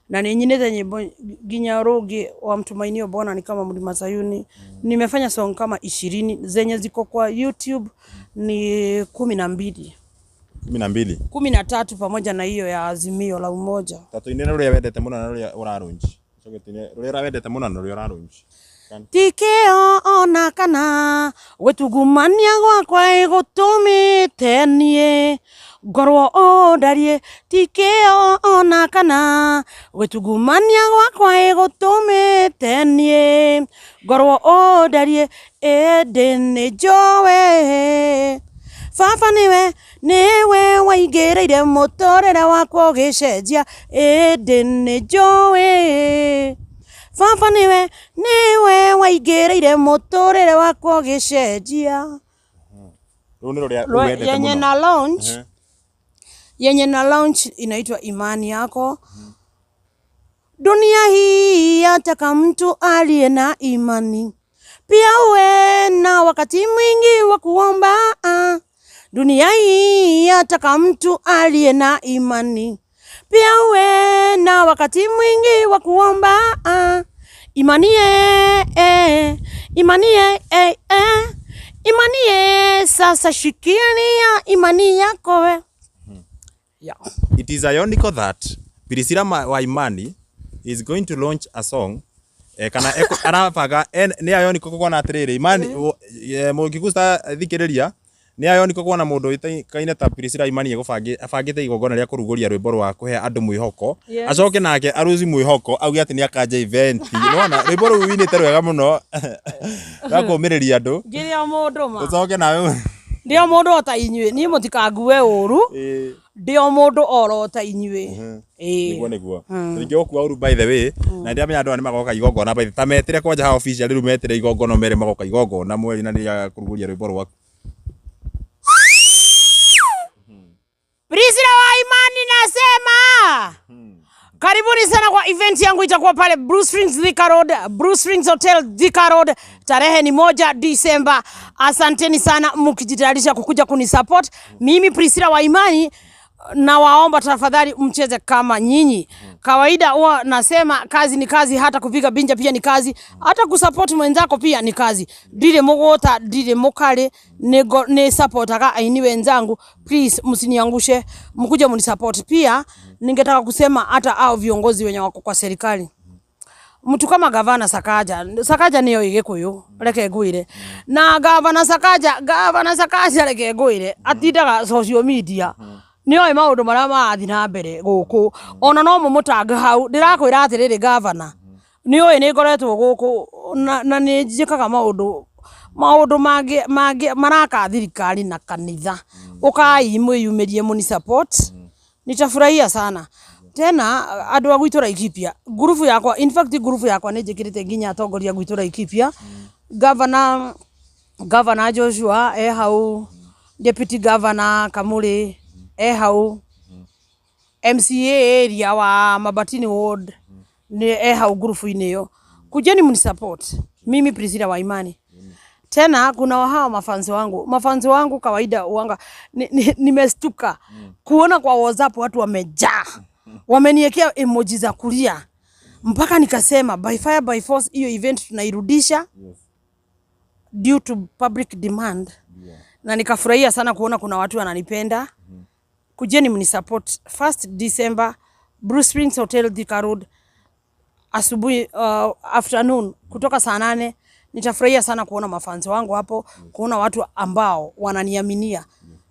S1: Na nĩ nyinĩte nyĩmbo nginya rũngĩ wa mtumainio Bwana ni kama mlima Sayuni. Nimefanya song kama 20 zenye ziko kwa YouTube ni 12.
S2: 12.
S1: 13 pamoja na hiyo ya Azimio la Umoja.
S2: Ta tũinĩre rũrĩa wendete mũno na rũrĩa ũrarũnji. Ũcoke tũine rũrĩa ũrawendete mũno na rũrĩa ũrarũnji.
S1: Tikĩo ona kana gwĩtungumania gwakwa ĩgũtũmĩte niĩ ngorwo ũũ ndariĩ, tikĩo ona kana gwĩtungumania gwakwa ĩgũtũmĩte niĩ ngorwo ũũ ndariĩ, ĩndĩ nĩ njũĩ baba nĩwe waingĩrĩire mũtũrĩre wakwa ũgĩcenjia, ĩndĩ nĩ njũĩ baba nĩwe waingĩrĩire mũtũrĩre wakwa ũgĩcenjia.
S2: Rũu nĩ rũrĩa wendete
S1: Yenye
S2: mũno.
S1: na launch, yenye na launch inaitwa Imani Yako. Dunia hii yataka mtu aliye na imani, pia uwe na wakati mwingi wa kuomba. Dunia hii yataka mtu aliye na imani, pia uwe na wakati mwingi wa kuomba. Imani ye, imani ye, imani ye, sasa shikilia imani yako we. Yeah.
S2: It is ironical that Priscilla wa Imani is going to launch a song, kana arabanga nĩ ironical kuona atĩrĩrĩ Imani mũngĩgusta thikĩrĩria, nĩ ironical kuona mũndũ ũĩkaine ta Priscilla Imani abangĩte igongona rĩa kũrugũria rwĩmbo rwa kũhe andũ mwĩhoko, acoke nake aruci mwĩhoko auge atĩ nĩ akanja event. Nĩwona rwĩmbo rũu winĩte rwega mũno rwa kũũmĩrĩria andũ,
S1: Ngĩrĩ o mũndũ ma.
S2: Ũcoke nawe
S1: Ndĩ o mũndũ o ta inyuĩ, niĩ mũtikangue ũru, ndĩ o mũndũ oro ta inyuĩ. Ĩĩ.
S2: Niguo tũingĩ gũkua ũru, by the way, na ndĩramenya andũ aya nĩ magoka igongona, by the ta metĩre kwanja haha official rĩu, metĩre igongona mere magoka igongona mweri na nĩ kũrugũria rwĩmbo rwaku.
S1: Priscilla wa Imani nasema karibuni sana kwa event yangu, itakuwa pale Blue Springs Thika Road, Blue Springs Hotel Thika Road, tarehe ni 1 Disemba. Asanteni sana mkijitayarisha kukuja kunisupport mimi Priscilla wa Imani, na waomba tafadhali mcheze kama nyinyi. Kawaida huwa nasema kazi ni kazi, hata kupiga binja pia ni kazi, hata kusupport mwenzako pia ni kazi. Ndire mugota, ndire mukale, ni supportaga aini wenzangu, please msiniangushe, mkuje mnisupport. Pia ningetaka kusema hata hao viongozi wenye wako kwa serikali, mtu kama gavana Sakaja, Sakaja niyo Gikuyu, reke ngwire, na gavana Sakaja reke ngwire, atindaga social media, nĩoĩ maũndũ marĩa marathiĩ na mbere gũkũ, ona no mũmũtange hau. Ndĩrakwĩra atĩrĩrĩ, gavana, nĩũĩ nĩ ngoretwo gũkũ na nĩ njĩkaga maũndũ mangĩ maraka thirikari na kanitha, ũkai mwĩyumĩrie mũni support, nitafurahia sana. Tena andũ a gwitũ Laikipia, ngurubu yakwa, in fact ngurubu yakwa nĩ njĩkĩrĩte nginya atongoria gwitũ Laikipia, gavana Governor Joshua e hau, Deputy Governor Kamuri e hau, MCA area wa Mabatini Ward ni e hau ngurubu-inĩ ĩyo. Kujeni mnisupport mimi Priscilla Waimani. Tena kuna hawa mafanzi wangu, mafanzi wangu kawaida uanga nimestuka kuona kwa WhatsApp watu wamejaa, wameniekea emoji za kulia mpaka nikasema by fire by force hiyo event tunairudisha due to public demand. Na nikafurahia sana kuona kuna watu wananipenda. Kujeni mnisupport 1st December, Blue Springs Hotel, Thika Road, asubuhi, afternoon kutoka saa 8. Nitafurahia sana kuona mafanzi wangu hapo, kuona watu ambao wananiaminia.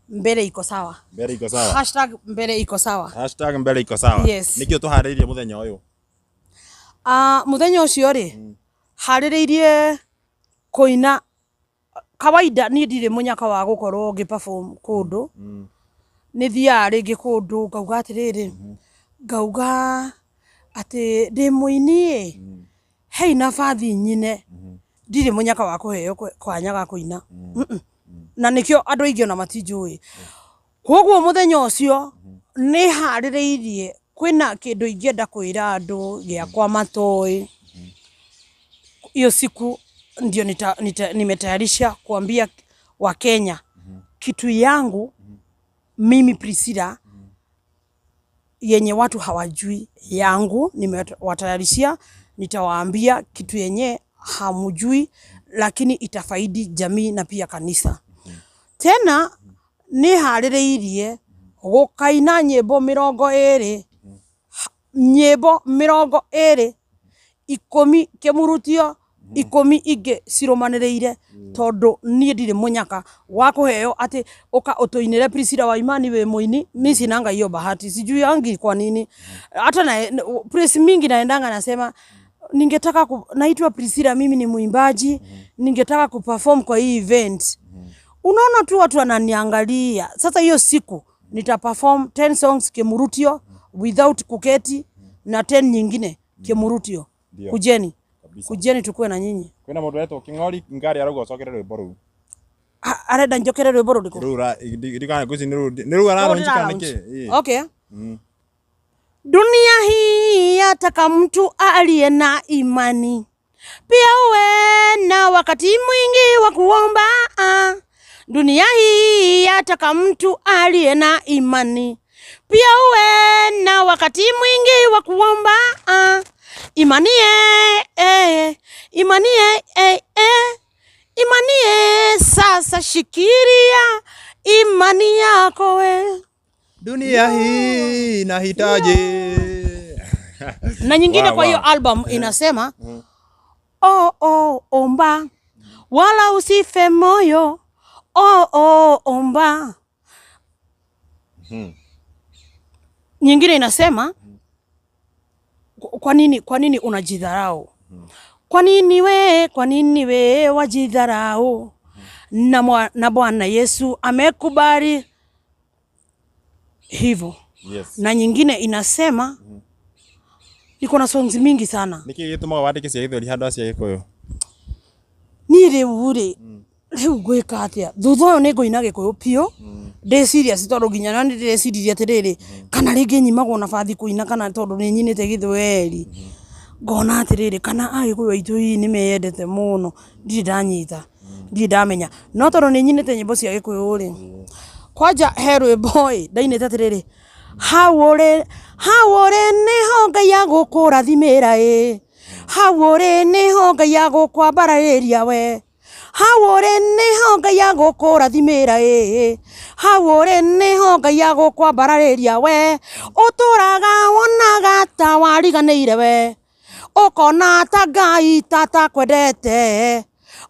S1: Mbele iko sawa.
S2: Mbere iko sawa.
S1: #MbeleIkoSawa.
S2: #MbeleIkoSawa.
S1: Yes.
S2: Nĩkĩo tũharĩrĩirie mũthenya ũyũ?
S1: Muthenya ũcio rĩ, harĩrĩirie kũina. Kawaida niĩ ndirĩ mũnyaka wa gũkorwo ngĩ perform kũndũ. Nĩ thiaga rĩngĩ kũndũ ngauga atĩrĩrĩ, ngauga atĩ ndĩ mũini ĩ, hei nabathi nyine. Ndirĩ mũnyaka wa kũheo kanya ga kũina. Na nĩkĩo andũ aingĩ ona matinjũĩ. Koguo mũthenya ũcio nĩ harĩrĩirie kwĩna kĩndũ ingĩenda kwĩra andũ gĩakwa matoĩ. Hiyo siku ndio nimetayarisha kuambia Wakenya kitu yangu mimi Priscilla yenye watu hawajui yangu. Nimewatayarishia, nitawaambia kitu yenye hamujui lakini itafaidi jamii na pia kanisa. Tena nĩ harĩrĩirie gũkaina nyĩmbo 20, nyĩmbo 20, 10 kĩmurutio, 10 ingĩ cirũmanĩrĩire, tondũ niĩ ndirĩ mũnyaka wa kũheo atĩ ũka ũtũinĩre Priscilla Waimani wĩ mũini. Mi sinanga hiyo bahati, sijuangi kwa nini. Hata na place mingi naendanga nasema ningetaka naitwa Priscilla, mimi ni mwimbaji, ningetaka kuperform kwa hii event. Unaona tu watu wananiangalia. Sasa hiyo siku nita perform 10 songs kimurutio without kuketi na 10 nyingine kimurutio.
S2: Ndio.
S1: Kujeni.
S2: Kabisa.
S1: Kujeni tukue na nyinyi.
S2: Kwĩna mũndũ wetwo Kĩng'ori Ngari arauga ũcokere rwĩmbo rũu.
S1: Arenda njokere rwĩmbo rũrĩkũ?
S2: Rũu ndirikana ngwĩciria nĩ rũu araraunch kana nĩkĩ? Ĩĩ.
S1: Okay. Dunia hii yataka mtu aliye na imani, pia uwe na wakati mwingi wa kuomba. Dunia hii yataka mtu aliye na imani, pia uwe na wakati mwingi wa kuomba. Imani eh, imani eh, eh, imani eh, sasa shikiria imani yako we.
S2: Dunia hii inahitaji.
S1: Na nyingine
S2: Wow,
S1: kwa hiyo
S2: wow.
S1: album inasema, oh, oh, omba wala usife moyo, oh, oh, omba. Nyingine inasema, kwa nini unajidharau? Kwa nini we, kwa nini we wajidharau? Na Bwana Yesu amekubali hivyo. Na nyingine inasema, niko na songs mingi sana.
S2: Nĩkĩ gĩtũmaga wandĩke cia gĩthweri handũ ha cia gĩkũyũ?
S1: Niĩ rĩu rĩ, rĩu ngwĩka atĩa? Thutha ũyũ nĩ ngũina gĩkũyũ biũ ndĩ serious, tondũ nginya na nĩ ndĩreciririe atĩrĩrĩ, kana rĩngĩ nyimagwo nabathi kũina kana tondũ nĩ nyinĩte gĩthweri, ngona atĩrĩrĩ, kana agĩkũyũ aitũ hihi nĩ meyendete mũno. Ndirĩ ndanyita, ndirĩ ndamenya, no tondũ nĩ nyinĩte nyĩmbo cia gĩkũyũ rĩ, kwanja he rwĩmbo ĩ ndainĩte atĩrĩrĩ, hau ũrĩ, hau ũrĩ nĩho Ngai agũkũrathimĩra ĩ, hau ũrĩ nĩho Ngai agũkwambararĩria we, hau ũrĩ nĩho Ngai agũkũrathimĩra ĩ, hau ũrĩ nĩho Ngai agũkwambararĩria we, ũtũraga wonaga ta wariganĩire we, ũkona ta Ngai tatakwendete,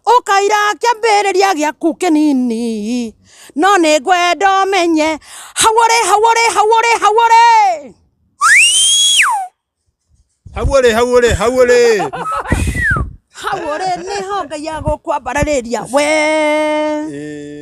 S1: ũkaira kĩambĩrĩria gĩaku kĩnini, no nĩ ngwenda ũmenye hau ũrĩ, hau ũrĩ, hau ũrĩ, hau ũrĩ.
S2: Hau ũrĩ, hau ũrĩ, hau ũrĩ.
S1: Hau ũrĩ nĩho Ngai agũkwambararĩria we.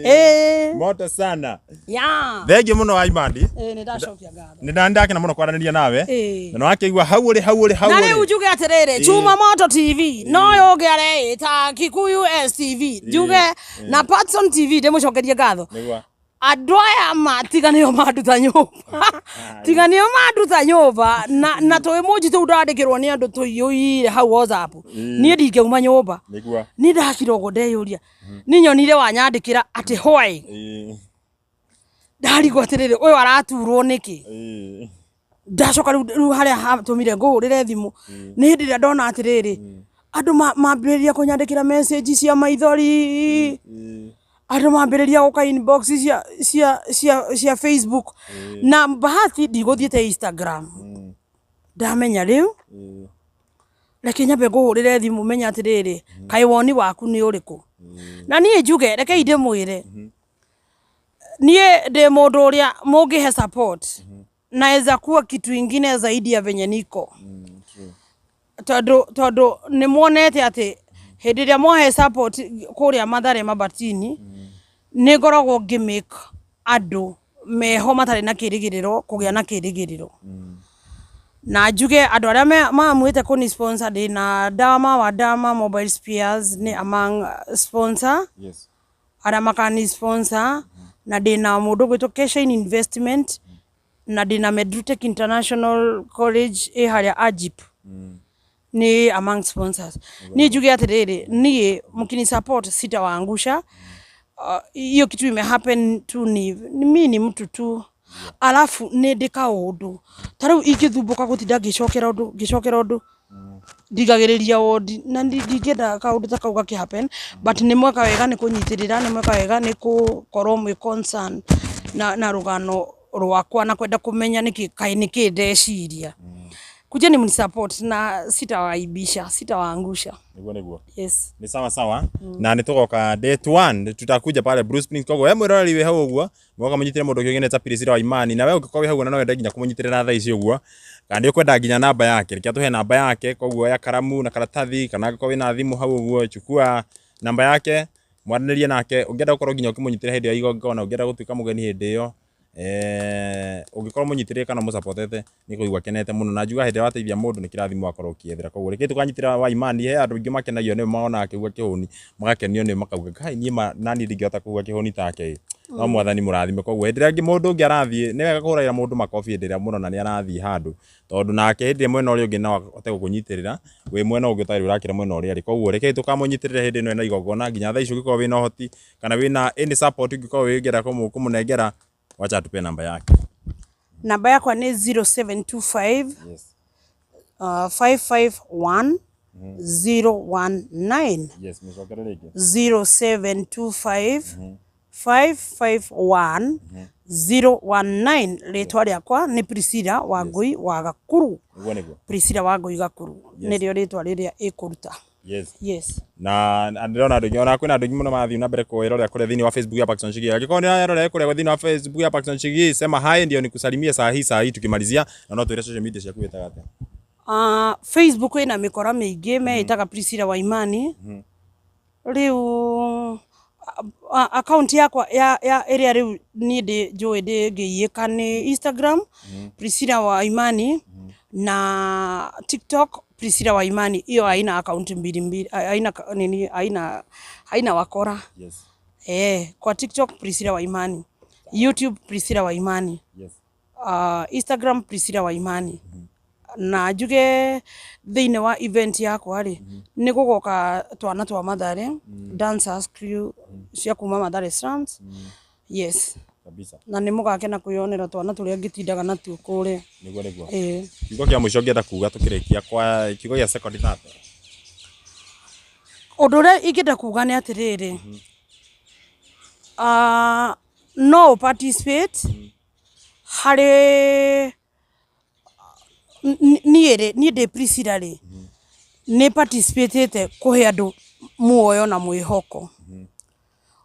S1: Ĩĩ.
S2: Moto sana.
S1: Ya.
S2: Thengiũ mũno wa Imandi.
S1: Ĩĩ, nĩ ndacokia ngatho.
S2: Nĩ ndakena mũno kwaranĩria nawe.
S1: Ĩĩ.
S2: Na nĩwakĩigua hau ũrĩ hau ũrĩ hau
S1: Na rĩu
S2: ũrĩ.
S1: njuge atĩrĩrĩ, Chuma Moto TV no ũyũ ũngĩ areĩta Kikuyu STV, njuge na Patson TV ndĩmũcokerie ngatho.
S2: Nĩguo.
S1: Andũ aya ma tiga nĩo manduta nyũmba, tiga nĩo manduta nyũmba, na tũ emoji tũu ndandĩkĩrwo nĩ andũ tũiyũire hau WhatsApp, niĩ ndingĩauma nyũmba.
S2: Nĩguo.
S1: Niĩ ndakira ũguo ndeyũria, niĩ nyonire wanyandĩkĩra atĩ why, ndarigwo atĩrĩrĩ, ũyũ araturwo nĩkĩ? Ndacoka rĩu harĩa hatũmire ngũhũrĩre thimũ nĩ hĩndĩ ĩrĩa ndona atĩrĩrĩ, andũ mambĩrĩria kũnyandĩkĩra message cia maithori, andũ mambĩrĩria gũka inbox cia Facebook, na bahati ndigũthiĩte Instagram. Ndamenya rĩu reke nyambe ngũhũrĩre thimũ menye atĩrĩrĩ, kaĩ woni waku nĩ ũrĩkũ. Na niĩ njuge, rekei ndĩmwĩre, niĩ ndĩ mũndũ ũrĩa mũngĩhe support naweza kuwa kitu ingine zaidi ya venye niko, tondũ nĩ muonete atĩ hĩndĩ ĩrĩa mwahe support kũrĩa Mathare Mabatini, nĩ ngoragwo ngĩ make andũ meho matarĩ na kĩrĩgĩrĩro kũgĩa na kĩrĩgĩrĩro. Na njuge andũ arĩa maamwĩte kũni sponsor, ndĩna Dama wa Dama Mobile Spares nĩ among sponsor arĩa makani sponsor, na ndĩna mũndũ ũgwĩtwo Keshain Investment, na ndĩna Medrutech International College ĩ harĩa Ajip nĩ among sponsors. Niĩ njuge atĩrĩrĩ, niĩ mkini support sitawaangusha. Hiyo kitu imehappen tu ni mi ni mtu tu, alafu nĩ ndĩ kaũndũ ta rĩu ingĩthumbũka gũtinda ngĩcokera ũndũ ngĩcokera ũndũ, ndigagĩrĩria wondi, na ndingĩenda kaũndũ ta kau gakĩ happen, but nĩ mweka wega nĩ kũnyitĩrĩra, nĩ mweka wega nĩ gũkorwo mwĩ concern na rũgano rwakwa na kwenda kũmenya nĩkĩ kaĩ nĩkĩ ndeciria. Kujeni mnisupport na sitawaibisha, sitawaangusha.
S2: Nĩguo nĩguo.
S1: Yes.
S2: Ni sawa sawa. Na nĩ tũgoka date 1, tutakuja pale Blue Springs. Koguo we mwĩroreri wĩ hau ũguo mwoka mũnyitĩre mũndũ ũngĩ ta Priscilla wa Imani, na we ũngĩkorwo wĩ hau na no wende nginya kũmũnyitĩrĩra thaa ici ũguo, kana nĩ ũkwenda nginya namba yake, reke atũhe namba yake. Koguo ya karamu na karatathi, kana angĩkorwo wĩna thimũ hau ũguo, chukua namba yake mwaranĩrie nake. Ũngĩenda gũkorwo nginya ũkĩmũnyitĩrĩra hĩndĩ ya igongona, ũngĩenda gũtuĩka mũgeni hĩndĩ ĩyo, ũngĩkorwo mũnyitĩrĩre kana mũsupportete, nĩ kũigua kenete mũno. Na njuga hĩndĩ ĩrĩa wateithia mũndũ nĩ kĩrathimo wakorwo ũkĩethera. Koguo reke tũkanyitĩrĩra wa Imani. He andũ aingĩ makenagio nĩ mona akĩigua kĩhũni, magakenio nĩ makauga kai niĩ ma nani ndingĩhota kũigua kĩhũni take, no mwathani mũrathime. Koguo hĩndĩ ĩrĩa mũndũ ũngĩ arathiĩ, nĩ wega kũhũragĩra mũndũ makobi hĩndĩ ĩrĩa mũrona nĩ arathiĩ handũ, tondũ nake hĩndĩ ĩrĩa mwena ũrĩa ũngĩ no ahote gũkũnyitĩrĩra wĩ mwena ũngĩ ũtarĩ ũrakĩra mwena ũrĩa arĩ. Koguo rekei tũkamũnyitĩrĩre hĩndĩ ĩno ĩna igongona. Nginya thaa ici ũngĩkorwo wĩna ũhoti kana wĩna any support ũngĩkorwo wĩngĩenda kũmũnengera, wacha atupe namba yake.
S1: Namba yakwa nĩ 0725 551 019.
S2: Yes, mũcokere rĩngĩ.
S1: 0725 551 019. Rĩtwa rĩakwa nĩ Priscilla Wangui wa Gakuru.
S2: Nĩguo nĩguo.
S1: Priscilla Wangui Gakuru nĩrĩo rĩtwa rĩrĩa ĩkũruta.
S2: Yes.
S1: Yes.
S2: Na ndĩrona andũ aingĩ, ona kwĩna andũ aingĩ mũno marathiĩ na mbere kwĩrorera kũrĩa thĩinĩ wa Facebook ya Paxson Chigi. Angĩkorwo nĩ ũrerorera kũrĩa thĩinĩ wa Facebook ya Paxson Chigi, sema hi ndio nikusalimie saa hii saa hii tukimalizia, na no twĩre social media ciaku wĩtaga atĩa.
S1: Facebook ĩna mĩkora mĩingĩ meĩtaga Priscilla wa Imani. Rĩu account yakwa ya ĩrĩa rĩu niĩ ndĩ njũĩ ndĩngĩiyĩka nĩ Instagram Priscilla wa Imani, na TikTok Priscilla wa Imani. Hiyo haina account mbili mbili, haina nini, haina wakora. Kwa TikTok Priscilla wa Imani, YouTube Priscilla wa Imani, Instagram Priscilla wa Imani. Na njuge thĩinĩ wa event yakwa rĩ, nĩ gũgoka twana twa Mathare dancers crew cia kuma Mathare slums. Yes.
S2: Kabisa.
S1: Na nĩ mũgakena kwĩyonera twana tũrĩa ngĩtindaga natuo kũrĩa.
S2: Nĩguo nĩguo.
S1: Ĩĩ.
S2: Kiugo kĩa mũico ngĩenda kuga tũkĩrĩkia kwa kiugo gĩa second 30.
S1: Ũndũ ũrĩa ingĩenda kuga nĩ atĩrĩrĩ, no ũ participate harĩ niĩ rĩ, niĩ ndĩ Priscilla rĩ, nĩ participatĩte kũhe andũ muoyo na mwĩhoko.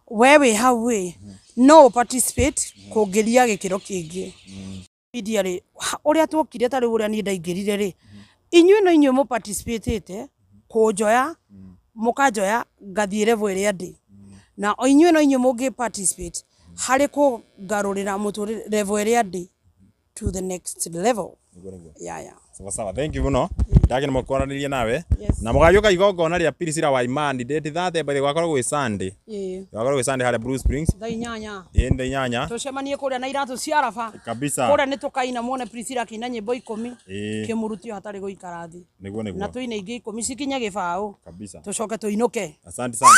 S1: We wĩ hau ĩ, no ũ participate kũngĩria gĩkĩro kĩngĩ. Media rĩ, ũrĩa tuokire ta rĩu ũrĩa niĩ ndaingĩrire rĩ, inyuĩ no inyuĩ mũ participatĩte kũnjoya Mũkanjoya ngathiĩ level ĩrĩa ndĩ. Na o inyuĩ no inyuĩ mũngĩ participate harĩ kũngarũrĩra mũtũrĩre level ĩrĩa ndĩ to the next level.
S2: Nĩguo nĩguo.
S1: Yeah.
S2: Sawa sawa, thank you muno. Ndakena mũno kwaranĩria nawe.
S1: Yes.
S2: Na mũgagĩũka igongona rĩa Priscilla wa Imani date 30 by the way gwakorwo gwĩ Sunday.
S1: Ĩĩ.
S2: Gwakorwo gwĩ Sunday harĩa Blue Springs.
S1: Thaa 8.
S2: Ĩĩ thaa 8.
S1: Tũcemanie kũrĩa na iratũ cia raba.
S2: Kabisa.
S1: Kũrĩa nĩ tũkaina muone Priscilla akĩina nyĩmbo 10.
S2: Ĩĩ.
S1: Kĩmurutio hatarĩ gũikara thĩ.
S2: Nĩguo
S1: Na
S2: nĩguo.
S1: tũine ingĩ 10 cikinye gĩbaũ.
S2: Kabisa.
S1: Tũcoke tũinũke.
S2: Asante sana.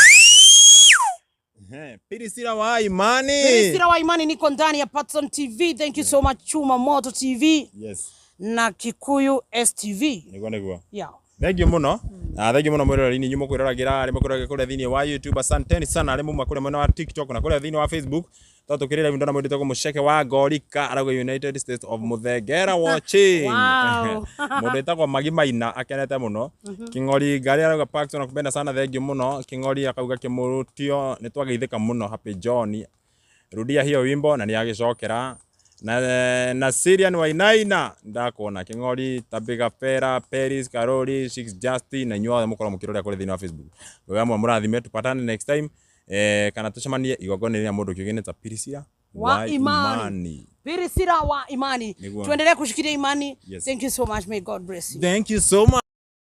S2: Ehe, Priscilla wa Imani.
S1: Priscilla wa Imani, niko ndani ya Patson TV. Thank you so much Chuma Moto TV
S2: Yes.
S1: na Kikuyu STV.
S2: Nĩguo nĩguo.
S1: Yeah.
S2: Thank you muno. Na thank you muno mwiroreri inyuĩ mũkwĩroragĩra arĩa mũkwĩroragĩra kũrĩa thĩinĩ wa YouTube, asanteni sana arĩa muma kũrĩa mwena wa TikTok na kũrĩa thĩinĩ wa Facebook. To tũkĩrĩ live ndona mwendete mũceke wa Ngorika arauga United States of Muthengera watching.
S1: Wow.
S2: Mũndũ wĩtagwo Magi Maina akenete mũno. King'ori Ngari arauga Paxton nakupenda sana, thank you mũno. King'ori akauga kĩmũrutio nĩ twageithĩka mũno, Happy John. Rudia hiyo wimbo na nĩagĩcokera na Syrian Wainaina ndakuona King'ori Tabiga Fera Paris Karori Six Justin na inyuothe mũkorwo mũkĩrorera kũrĩa thĩinĩ wa Facebook. Wega mwe mũrathime, tupatane next time kana tũcemanie igongona rĩa mũndũ kĩũgĩ ta Priscilla
S1: wa Imani. Priscilla wa Imani.
S2: Nĩguo.
S1: Tuendelee kushikilia imani.
S2: Yes.
S1: Thank you so much. May God bless you.
S2: Thank you so much.